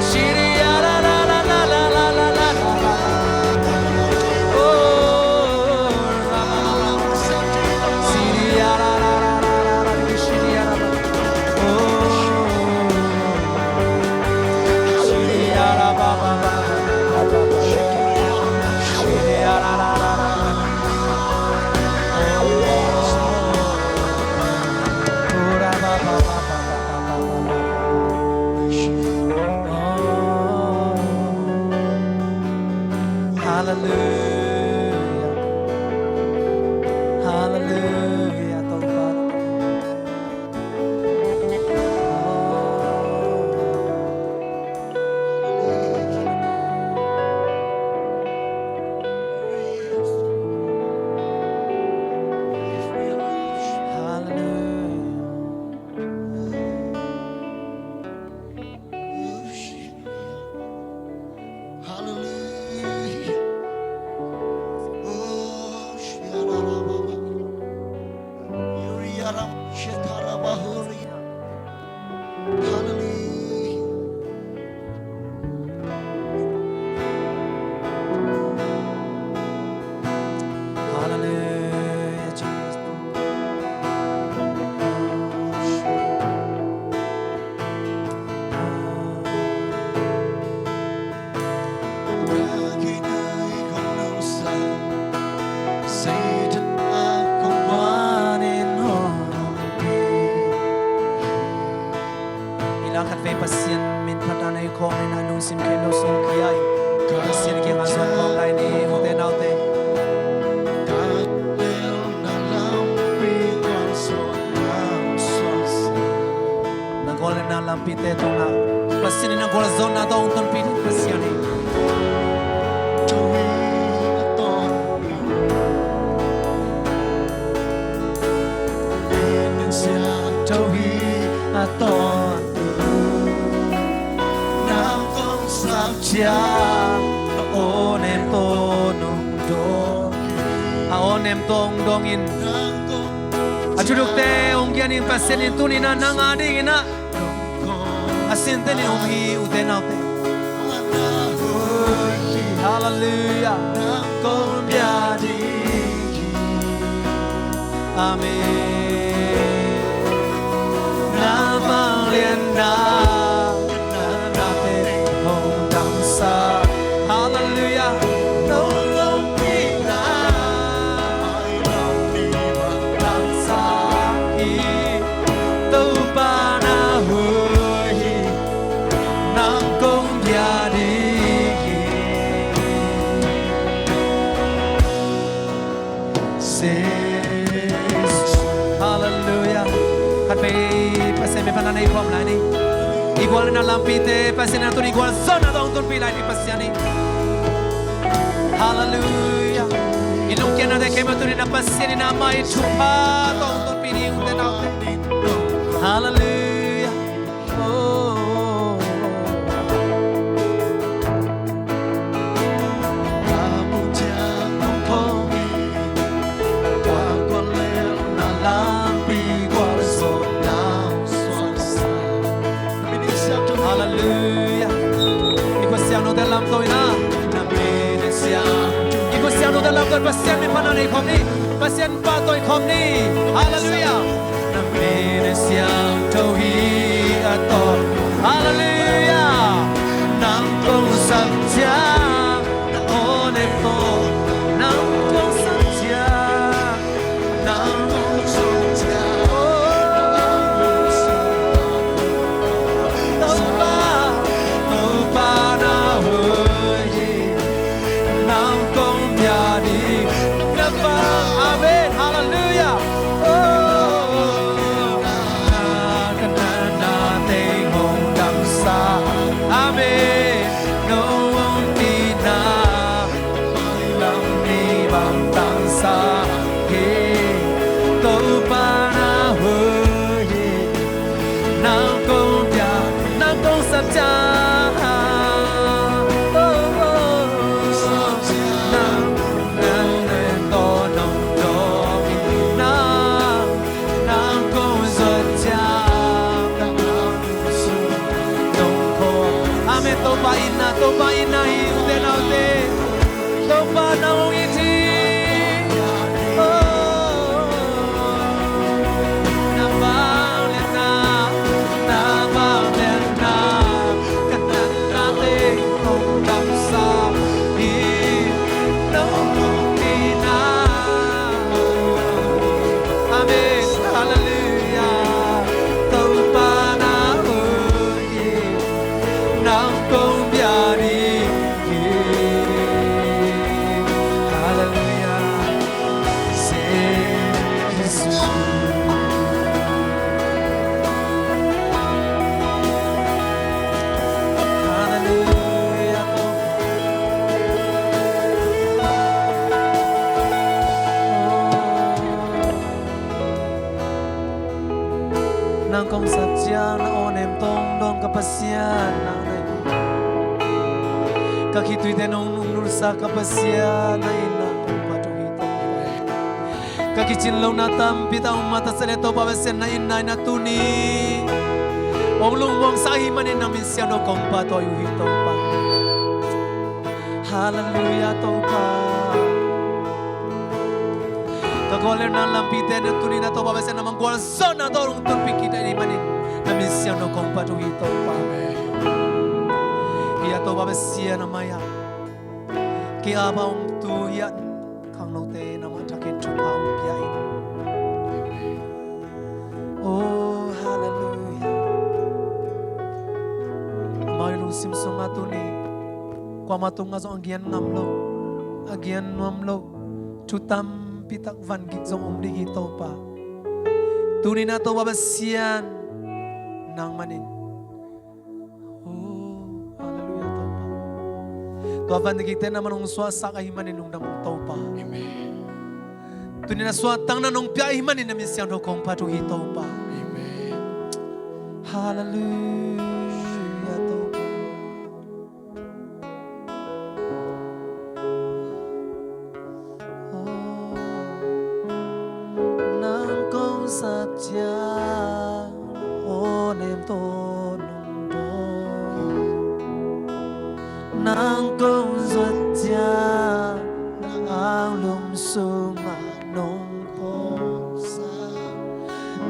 Shiri ya la la la la la la la la la. Oh, la la la la. Shiri ya la la la la la la. Shiri ya la la. Oh, shiri ya la ba ba ba. Shiri ya la la la la la. Hallelujah. Hallelujah. Hallelujah. Oh, shiarababa. Yuriaram shekarabahuri. Hallelujah. Hallelujah, Jesus. I la khatvei Pasian min phatna nei khawm in a lungsim khempeuh sungkhia in Pasian kiangah zuan khawm lai ni, ute naute. Na gualnopna lampite tungah Pasian in na gualzawhna tawh hong tonpih ding Pasian hi. A aw nem tawh hong dawng in. A thudukte hong kian in Pasian in tuni-in ah nang a dingin ah a sinte nih hong hi, ute naute. Hallelujah. Amen. Na vanglianna na nate hong damsak. Hallelujah. Hong lungkimna Hallelujah. Khatvei Pasian min phatna nei khawm lai ni. I gualnopna lampite Pasian in tuni gualzawhna tawh hong tonpih lai ni Pasian hi. Hallelujah. I lungkiatnate khempeuh tuni-in ah Pasian in amah i thupha tawh hong tonpih ni, ute naute. Hallelujah. Oh. Halleluia. I khut siangthote lamto in ah, na min siang. I khut siangthote lamto in Pasian min phatna nei khawm ni. Pasian pahtawi khawm ni. Halleluia. Na min siangtho hi a tawh. Halleluia. Nang kong sap ciang na aw nem tawh. Nang kong sap ciang. Amen. Halleluia. Amen. Lam ni bang tangsa hi, Topa na hoih hi. Nang kong pia, nang kong sap ciang. Oh, oh, oh. Nang, nang, nang, to, nong, nong, nang, nang kong sap ciang. Amen. Topa itna, Topa itna hi, ute naute. Topa nang hong it hi. Oh, na vangliatna, na vangliatna, ka natnate hong damsak hi. Nong hong itna. Amen. Halleluia. Topa na hoih hi. Nang kong pia ding hi. Halleluia. Jesu. Halleluia. Nang kong sap ciang na aw nem tawh hong dawn ka Pasian nang na hi. Ka khitui teng nong nungdulsak ka Pasian na itna kong phat uh hi Topa. Ka kicin lohna tampi tak hong matasak leh Topa Pasian na itna in ah tuni hong lungmuangsak ahih manin na min siangtho kong pahtawi uh hi Topa. Halleluia Topa. Ka guallelhna lampite na tuni na Topa Pasian na manggual zawhna tawh hong tunpih kik ahih manin na min siangtho kong phat uh hi Topa. Amen. Hi a Topa Pasian a mai-ah kei a bang hong tu hi a khangnote na mah thakhin thupha hong pia in. Oh, halleluia. Amau i lungsim sungah tuni kuamah tungah zong a gian ngam lo, a gian nuam lo thu tampi tak van gik zong om ding hi Topa. Tuni na Topa Pasian nang manin. Oh, halleluia Topa. Tua van gikte na man hong suahsak ahih manin lungdam Topa. Amen. Tuni na suahtakna nong pia ahih manin na min siangtho kong phat uh hi Topa. Amen. Halleluia Topa. Nang kong sap ciang aw nem tawh nong dawn. Nang kong zuat ciang na anglum sungah nong pawlsak.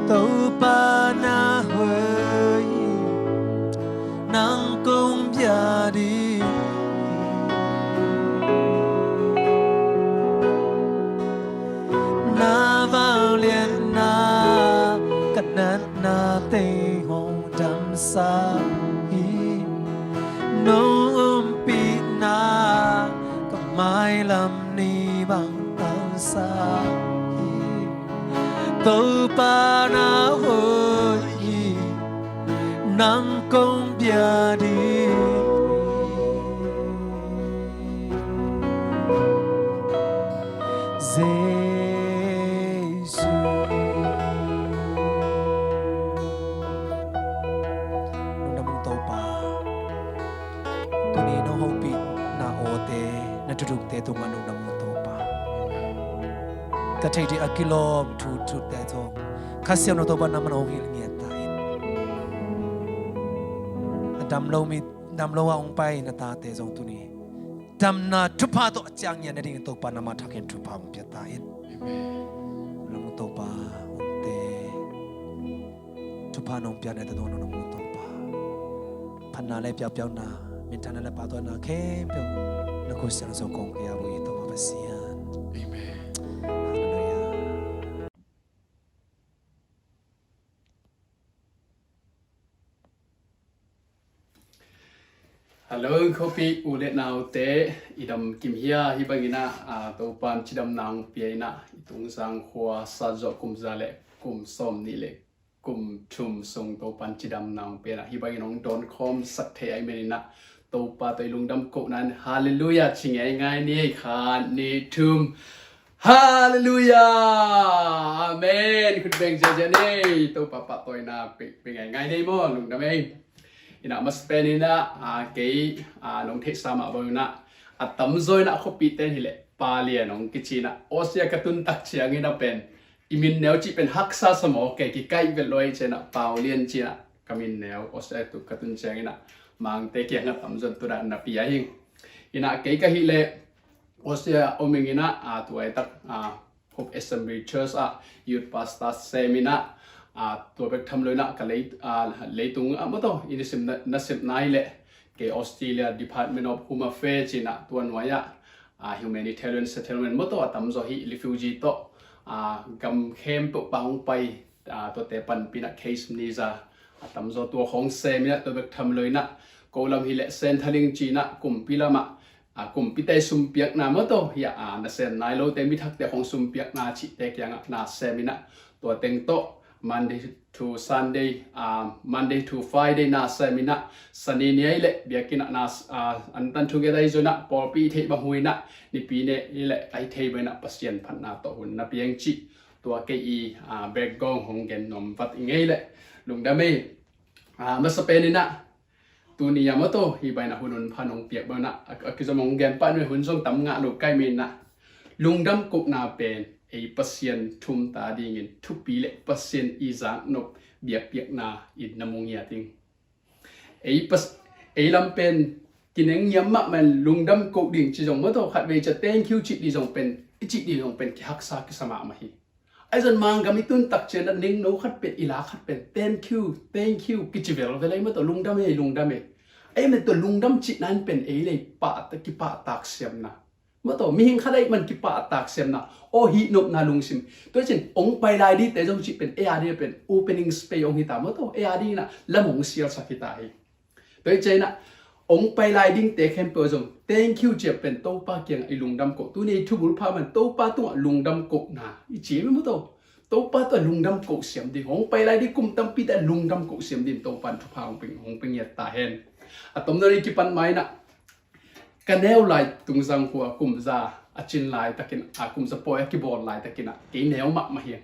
Topa na hoih hi, nang kong bia ding hi. Na vangliatna ka natna teng hong damsak hi. Nong ompihna ka mailam ni bang tangsak hi. Topa na hoih hi, nang kong bia ding hi. Jesu. Lungdam ung Topa. Tuni nong hopihna awte, na thudukte tungah lungdam ung Topa. Ka theih ding a kilawm thu thute tawh Kha Siangtho Topa na man hong hilh ngiat ta in. A Damlo mi, damlo a hong pai na tate zong tuni damna thupha tawh ciang ngiat nading Topa namah thak in thupha hong pia ta in. Amen. Lung Topa hong te thupha nong pia na ta dong nong Topa phatna le piaupiauna minthanna le pahtawiina khempeuh na khut siang zong kong kia bu i Topa Pasian. Amen. Halleluia. Hallo khuapi u le naute, i dam kim hia? Hi bangin ah, a, Topan cidamna hong pia in ah, i Tungzang khua sat zawh kum za le kum sawm nih le kum thum sung Topan cidamna hong pia in ah, hi bangin hong dawn khawm sak thei ahih manin ah, Topa tawh i lungdam kohna in halleluia ci ngeingai ni ei. Khat, nih, thum. Halleluia! Amen. Khut beng ziazia ni. Topa pahtawina pia ngeingai ni ei maw, lungdam ei. In ah masa pen in ah, a, kei, a, nong theihsa mah bang in ah, a tamzaw in ah khuapi ten hi leh Palian hong kici in ah, Austria ka tun tak ciangin ah pen i min neu cih pen haksa sa maw, kei kikaih vet lo ei ci in ah, Paulian ci in ah ka min neu Austria tu ka tun ciangin ah Mangte kiangah tamzaw in tun ah na pia hi. In ah kei ka hih leh Austria om ing in ah, a, tu laitak, a, Hope Assembly Church ah youth pastor sem in ah, a, tua bek tham lo in ah ka lei, a, leitung ah maw tawh i nasepna, nasepna hi leh kei Australia Department of Home Affairs ci in ah tua nuai ah, a, humanitarian settlement maw tawh a tamzaw hi refugee tawh, a, gam khempeuh pan hong pai, a, tuate panpih in ah case manager a tamzaw tua khawng sem in ah tua bek tham lo in ah ko lam hi leh Senthaling ci in ah kumpi lamah, a, kumpite sumpiakna maw tawh hi ah, a, nasem nai lote mithakte khawng sumpiakna cihte kiangah na sem in ah tua teng tawh Monday to Sunday, a, Monday to Friday na sem in ah Sani ni ei leh biakinn ah na, a, antan thugeta i zon ah pawlpi i theih bang hun in ah Nipi ni ei leh a i theih bang in ah Pasian phatna tawh hun na piang cih tua kei i, a, background hong gen nuam vat ing ei leh lungdam ei. A, masa pen in ah tuni a maw tawh hi bangin ah hun hun pha nong piak bang in ah, a, a kizom hong gen pah in ah hun zong tam ngah lo ka hih manin ah lungdam kohna pen ei Pasian thumta dingin thupi le Pasian i zaknop biakpiakna in na mu ngiat ing. Ei Pas-, ei lam pen kineng ngiam mahmah in lungdam koh ding ci zong maw tawh khatvei ciah thank you cih ding zong pen, i cih ding zong pen kihaksa kisa mahmah hi. Ahi zong Mangkam i tun tak ciangin ah nengno khat pen, i la khat pen thank you, thank you kici velvel ei maw tawh, lungdam ei, lungdam ei. Ei maw tawh lungdam cihna in pen ei lei pah, kipahtak siamna maw tawh, mihing khat ahih man kipahtak siamna, aw hihnopna lungsim. Tua hi cin hong pai lai dingte zong cih pen ei a ding pen opening space hong hi ta maw tawh, ei a ding in ah lam hong sialsak hi ta hi. Tua hi ciangin ah hong pai lai dingte khempeuh zong thank you ci a pen Topa kiangah i lungdam koh. Tuni i thubul pha man Topa tungah lungdam kohna i ci maw tawh, Topa tungah lungdam koh siam ding, hong pai lai ding kum tampite lungdam koh siam ding Topa in thupha hong pia, hong pia ngiat ta hen. A tomno i kipan ma in ah ka neu lai Tungzang khua kum za a cin laitakin, a, kum za pawi a kibawl laitakin ah kei neu mahmah hi.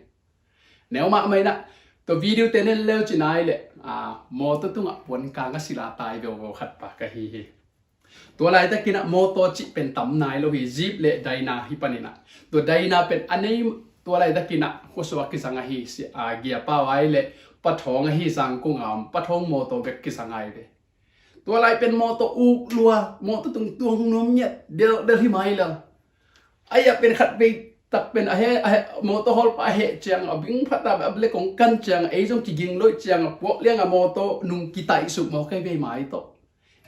Neu mahmah in ah tua video te nen leu ci nai leh, a, mawtaw tungah puan kang a sila tai veuvo khat pa ka hi hi. Tua laitakin ah mawtaw cih pen tam nai lo hi, Jeep le Dyna hi panin ah. Tua Dyna pen a nei, tua laitakin ah khuasuak kizang ahi, si, a, Giapau ai le Pathawng ahi, Zangkong a om Pathawng mawtaw bek kizang ai ve. Tua lai pen mawtaw uk lua, mawtaw tung tuang nuam ngiat, del, del hi mai lo. Ai a pen khat vei tak pen a he, a he, mawtaw hawlpa a heh ciang a bing phat a, a ble kong kan ciang a ei zong kiging loih ciang a puak liang a mawtaw nung kitaih suk maw kai vei mai tawh.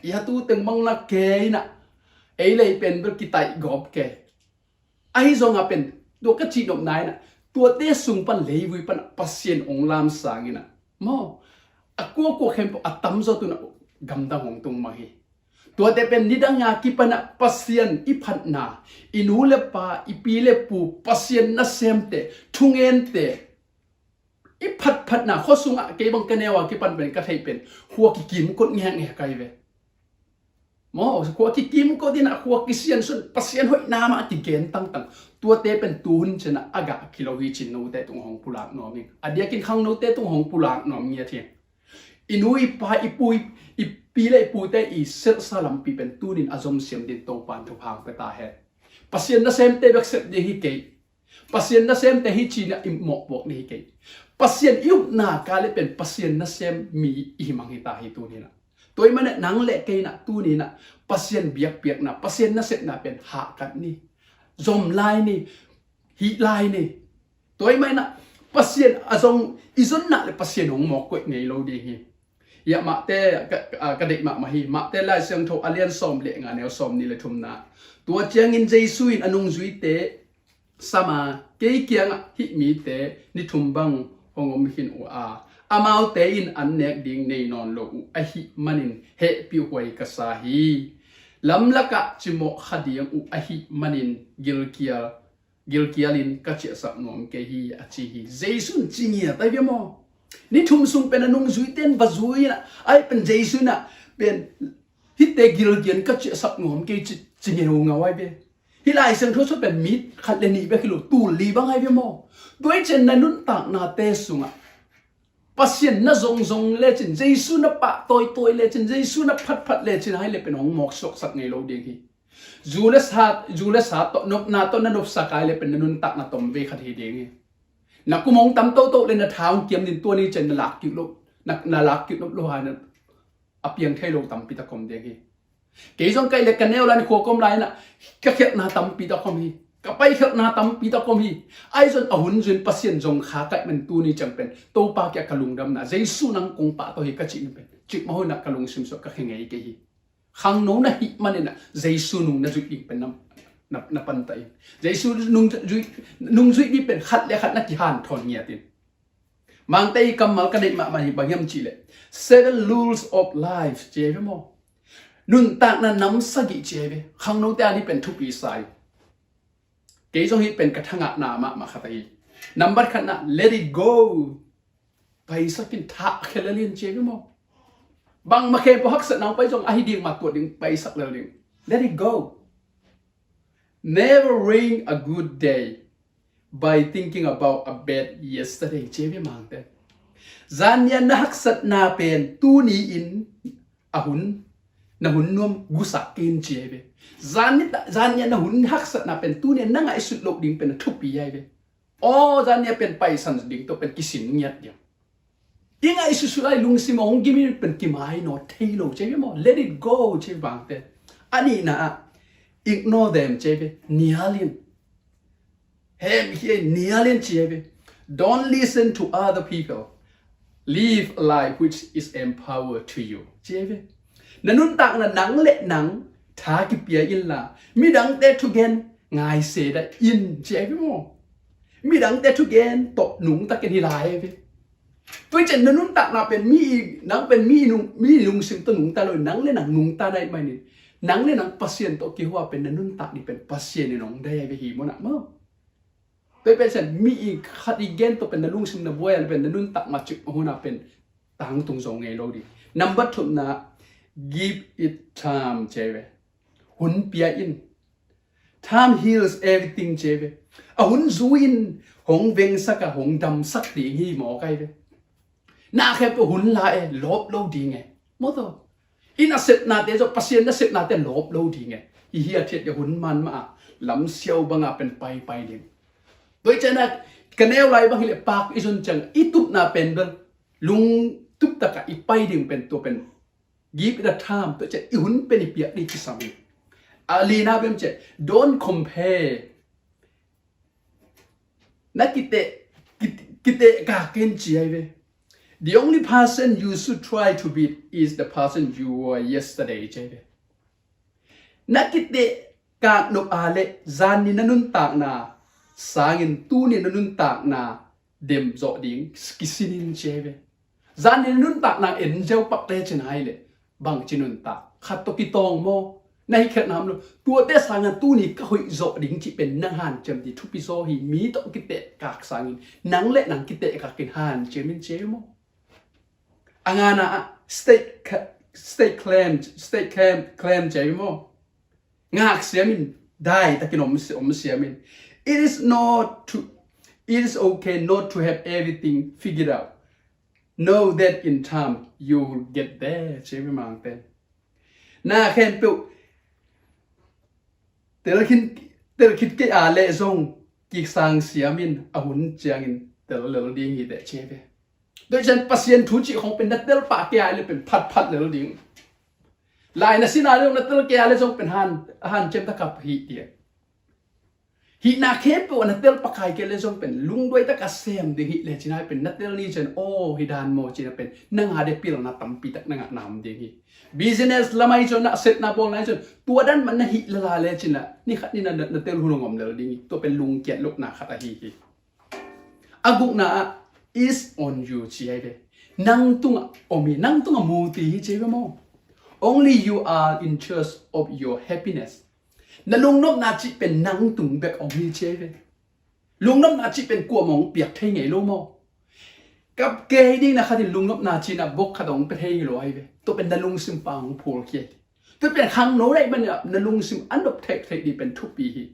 I a tu teng bang na kei na, ei lei pen bel kitaih gawp kei. Ahi zong a pen, tua ka cihnopna in ah, tuate sung pan leivui pan ah Pasian hong lamsang in ah. Maw, a kuakua khempeuh a tamzaw tun ah gamdang hong tung mah hi. Tuate pen nidang a kipan ah Pasian i phatna, i nu le pa, i pi le pu, Pasian nasemte, thungente, i phatphatna, khua sungah kei bang ka neu a kipan pen ka theih pen khua kikimkot ngekngek kai ve. Maw, khua kikimkot in ah khua kisiansun, Pasian hoihna mah kigen tangtang. Tuate pen tuhun ciang ah a gah kilo hi cin note tung hong pulak nuam ing. A diakin khang note tung hong pulak nuam ngiat hi. I nu i pa i pu i, i pi le i pute i selsa lampi pen tunin a zomsiam din Topan thupha hong pia ta hen. Pasian nasemte bek sep ding hi kei. Pasian nasemte hi ci-in ah i mawhpuak ding hi kei. Pasian i upna ka le pen Pasian nasem mi i hi mang hi ta hi tuni-in ah. Tua ahih manin nang le kei in tuni in Pasian biakpiakna, Pasian nasepna pen hahkat ni, zom lai ni, hih lai ni. Tua ahih manin Pasian a zong i zonna le Pasian hong mawk koih ngei lo ding hi. Hiah Mate ka, ka, ka deih mahmah hi. Mate Lai Siangtho a lian sawm le nga, neu sawmnih le thumna. Tua ciangin Jesu in a nungzuite sam a, kei kiangah hih mite ni thum bang hong om khin uh a, amaute in an nek ding nei nawn lo uh ahih manin hehpihhuai ka sa hi. Lamlakah cimawh kha ding uh ahih manin gilkial, gilkialin ka ciahsak nuam kei hi, a ci hi. Jesu in ci ngiat ai ve maw. Ni thum sung pen a nungzuite in va zui in ah, ai pen Jesu in ah pen hihte gilkialin ka ciahsak nuam kei ci, ci ngeungau ai ve. Hih Lai Siangtho sung pen mi khat le nih bek hi lo, tul li bang ai ve maw. Tua ahih ciangin na nuntaknate sungah Pasian na zongzong lecin, Jesu na pahtawitawi lecin, Jesu na phatphat lecin, ai le pen hong mawk suaksak ngei lo ding hi. Zu le sa, zu le sa tawh, nopna tawh na nopsak ai le pen na nuntakna tom ve khat hi ding hi. Na kum hong tam toto le na tha hong kiam ding, tua ni ciang na lak kik lo, na, na lak kik nop lo hai na a piang thei lo tampi tak om ding hi. Kei zong ka hih leh ka neu lai-in khua ka om lai-in ah, ka khialhna tampi tak om hi. Ka paikhialhna tampi tak om hi. Ahi zong a hun zui-in Pasian zong kha ka hih manin tuni ciang pen Topa kiang ka lungdamna, Jesu nang kong pahtawi hi ka cih ni pen, cikmah hun ah ka lungsim sungah ka khe ngei kei hi. Khangno na hih manin ah Jesu nung na zuih ding pen na, na, na pantah in. Jesu nung zuih, nung zuih ding pen khat le khat na kihanthawn ngiat in. Mangte i kammal ka deih mahmah hi, bang hiam cih leh Seven Rules of Life ci hi ve maw. Nuntakna nam sagih ci hi ve. Khangnote a ding pen thupi sa hi. Kei zong hih pen ka thangahna mahmah khat ahi. Nambat khatna, let it go. Paisak in, thahkhia lel in ci hi ve maw. Bangmah khempeuh haksatna hong pai zong ahi ding mah tuat ding, paisak lel ding. Let it go. Never ruin a good day by thinking about a bad yesterday ci hi ve Mangte. Zanni a na haksatna pen tuni-in a hun, na hun nuam gusak kei in ci hi ve. Zanni, zanni a na hun haksatna pen tuni-in na ngaihsut loh ding pen a thupi hi ve. Aw, zanni a pen paisan ding tawh pen kisin ngiat ding. I ngaihsutsuh lai lungsim a hong gim in pen kimainaw thei lo ci hi ve maw. Let it go ci hi Mangte. A nihna ah, ignore them ci hi ve. Nial in. Hemkhia in, nial in ci hi ve. Don't listen to other people. Live a life which is empowered to you ci hi ve. Na nuntakna nang le nang tha kipia inla, midangte thugen ngai se dah in ci hi ve maw. Midangte thugen tawh nungta kei in hi lai hi ve. Tua hi ciang na nuntakna pen mi, nang pen mi nung, mi lungsim tawh nungta lo, nang le nang nungta na hih manin, nang le nang Pasian tawh kihua pen na nuntak ding pen Pasian in hong dai hi ve hi maw na maw. Tua hi pen ciang mi khat i gen tawh pen na lungsim na buai a le pen na nuntak mah cikmah hun ah pen tangtung zo ngei lo ding. Nambat thumna, give it time ci hi ve. Hun pia in. Time heals everything ci hi ve. A hun zui-in hong vengsak a, hong damsak ding hi maw ka hi ve. Na khempeuh hun la e, lawp lo ding e. Maw taw. I nasepnate zong, Pasian nasepnate lawp lo ding e. I hiathiat ding hun man mah a, lam siau banga pen paipai ding. Tua hi ciang a, ka neu lai bang hi leh pak i zon ciang, i tupna pen bel lungtup takin i pai ding pen tua pen give it a time, tua ciang i hun pen i piak ding kisam hi. A lina bem ciang, don't compare. Na kiteh, kit-, kiteh kak kei in ci hi ve. The only person you should try to beat is the person you were yesterday ci hi ve. Na kiteh kak nop a leh zanni na nuntakna sangin tuni na nuntakna dem zawh ding kisin in ci hi ve. Zanni na nuntakna en ziau pak lecin hi leh bangci nuntak, khat tawh kitawng maw, na hih khialh nam lo. Tuate sangin tuni ka hoih zawh ding cih pen nang hanciam ding thupi zaw hi. Mi tawh kiteh kak sangin nang le nang kiteh kak in hanciam in ci hi maw. A ngana ah stay ca-, stay calm, stay calm, calm ci hi maw. Ngak siam in, dai takin om si-, om siam in. It is not to, it is okay not to have everything figured out. Know that in time you will get there ci hi ve Mangte. Na khempeuh tel khin, tel khit kei a leh zong kisang siam in, a hun ciangin tel lel ding hi teh ci hi ve. Tua hi ciang Pasian thu cih khong pen na tel pah kei a leh pen phatphat lel ding. Lai na sin a le zong na tel kei a le zong pen han, hanciam taka hih ding. Hihna khempeuh a na tel pakai kei le zong pen lungduai taka sem ding hi le cin a pen na tel ni cin, aw, hi dan maw cin a pen nang a de pilna tampi tak na ngah nam ding hi. Business lam ahi cun, na sepna bawlna ahi cun, tua dan man na hih lala le cin a ni khat ni na, na tel hun ngom lel ding hi. Tua pen lungkiat lohna khat ahi hi. A gukna ah is on you ci ahi ve. Nang tungah om hi, nang tungah mu ti hi ci ahi ve maw. Only you are in charge of your happiness. Na lungnopna cih pen nang tung bek om hi ci ahi ve. Lungnopna cih pen kuamah hong piak thei ngei lo maw. Kap kei ding na khat in lungnopna cih na bok khat hong pe thei ngei lo ahi ve. Tua pen na lungsim pa hong phul khia hi. Tua pen khangno lai man na lungsim a nop thei thei ding pen thupi hi.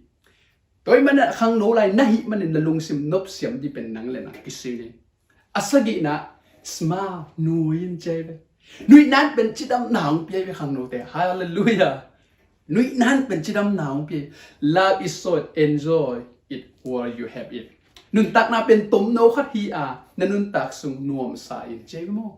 Tua hi man a khangno lai na hih manin na lungsim nopsiam ding pen nang le nang kisui ni. A sagihna, smile, nuih in ci ahi ve. Nuihna in pen cidamna hong pia hi ve khangnote. Hallelujah. Nuihna in pen cidamna hong pia hi. Life is short, enjoy it while you have it. Nuntakna pen tomno khat hi a, na nuntak sung nuamsa in ci ahi ve maw.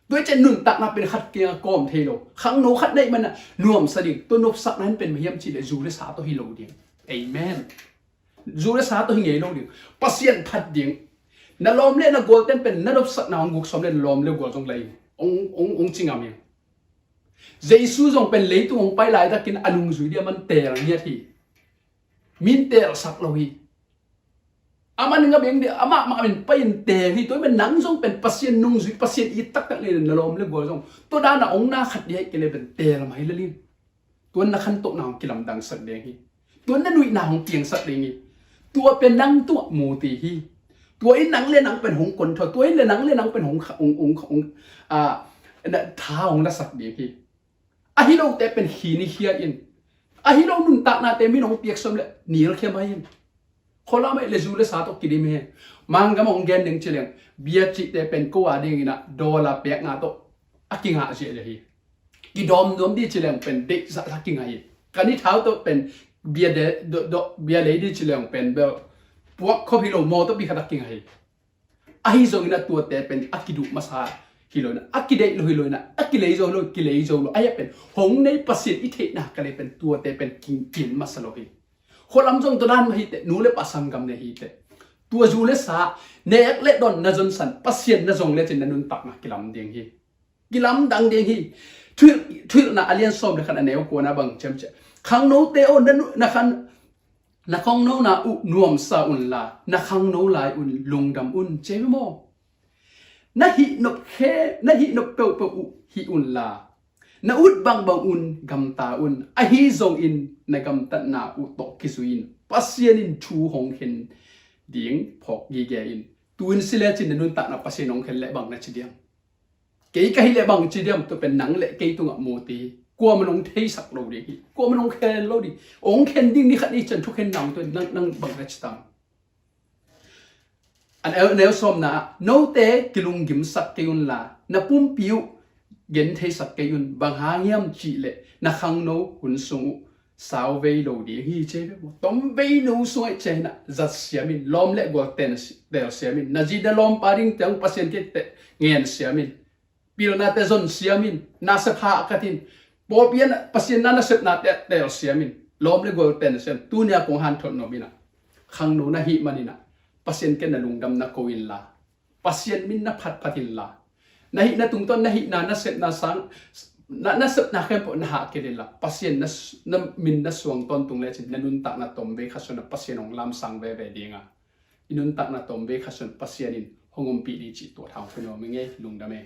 Tua hi ciang nuntakna pen khat kiangah kawm thei lo. Khangno khat na hih man a nuamsa ding. Tua nopsakna in pen bang hiam cih leh zu le sa tawh hi lo ding. Amen. Zu le sa tawh hi ngei lo ding. Pasian phat ding. Na lawm le na gualten pen na nopsakna hong guk sawm le na lawm le gual zong lai in hong, hong, hong ci ngam hi. Jesu zong pen leitung hong pai laitakin a nungzui ding a man teel ngiat hi. Min teelsak lo hi. A man ngam ing ding, amah mah min pai in teel hi. Tua hi man nang zong pen Pasian nungzui, Pasian it taktak ngei na lawm le gual zong tua dan a hong na khat ding ahih kei le pen teel mah hi lel in. Tua na khantohna hong kilamdangsak ding hi. Tua na nuihna hong piangsak ding hi. Tua pen nang tungah mu ti hi. Tua in nang le nang pen hong kontrol, tua in le nang le nang pen hong, hong, hong, hong, a, na, tha hong lasak ding hi. Ahi lote pen khin i khia in. Ahi lo nuntaknate min hong piak sawm le nilkhia mai in. Khualam ahih le zu le sa tawh kidim hi. Mangam hong gen ding ci leng, bia cihte pen ko a dingin a dollar pekna tawh a kingah ziahziah hi. Kidawmdawm ding ci leng pen deih zahzah kingah hi. Kan i thau tawh pen bia de, do, do, bia lei ding ci leng pen bel puak khop hi lo, mawtaw pi khat a kingah hi. Ahi zongin a tuate pen a kiduh masa hi lo in a, a kideih lo hi lo in a, a kilei zo lo, kilei zo lo. Ahi a pen hong nei Pasian i theihna ka lei pen tuate pen kin, kin masa lo hi. Khualam zong tua dan mah hi teh, nu le pa sanggam nei hi teh. Tua zu le sa, nek le don na zonsan, Pasian na zong le cin na nuntakna kilam ding hi. Kilamdang ding hi. Thuhilh, Thuhilhna a lian sawm le khat a neu kuana bang ciam ciah. Khangnote aw, na nu, na khan, na khangnona uh nuamsa unla, na khangno lai un lungdam un, ci hi maw. Na hih nop khe, na hih nop peuhpeuh uh hih unla, na ut bangbang un gamta un, ahi zongin na gamtatna uh tawh kizui in Pasian in thu hong khen ding phawk gige in. Tu in si lecin na nuntakna Pasian hong khen leh bang na ci diam? Kei ka hih leh bang ci diam? Tua pen nang le kei tungah mu ti hi. Kuaman hong theisak lo ding hi. Kuaman hong khen lo ding. Hong khen ding ni khat ni ciang thukhen nang tua nang, nang bang na ci tam? A neu, neu sawmna ah, note kilunggimsak kei unla, na pumpi uh gentheisak kei un. Bang hang hiam cih leh na khangno hun sung uh sau vei lo ding hi, ci hi ve maw. Tom vei no sungah i ciah in ah zat siam in, lawm le gual ten, teel siam in. Na zi na lawmpa ding teng Pasian kiang teh ngen siam in. Pilnate zon siam in, na sep hahkat in. Pawlpi ah Pasian na, na sepnate teel siam in. Lawm le gual ten siam. Tuni a kong hanthawn nuam in ah, khangno na hih man in ah Pasian kiang na lungdam na ko inla, Pasian min na phatphat inla, na hihna tungtawn na hihna, na sepna sang, na, na sepna khempeuh na hahkilh inla, Pasian na, na min na suang tawntung lecin na nuntakna tom vei khat sungah Pasian hong lamsang veve ding a, i nuntakna tom vei khat sungah Pasian in hong ompih ding cih tua thang phunuam i ngei. Lungdam e.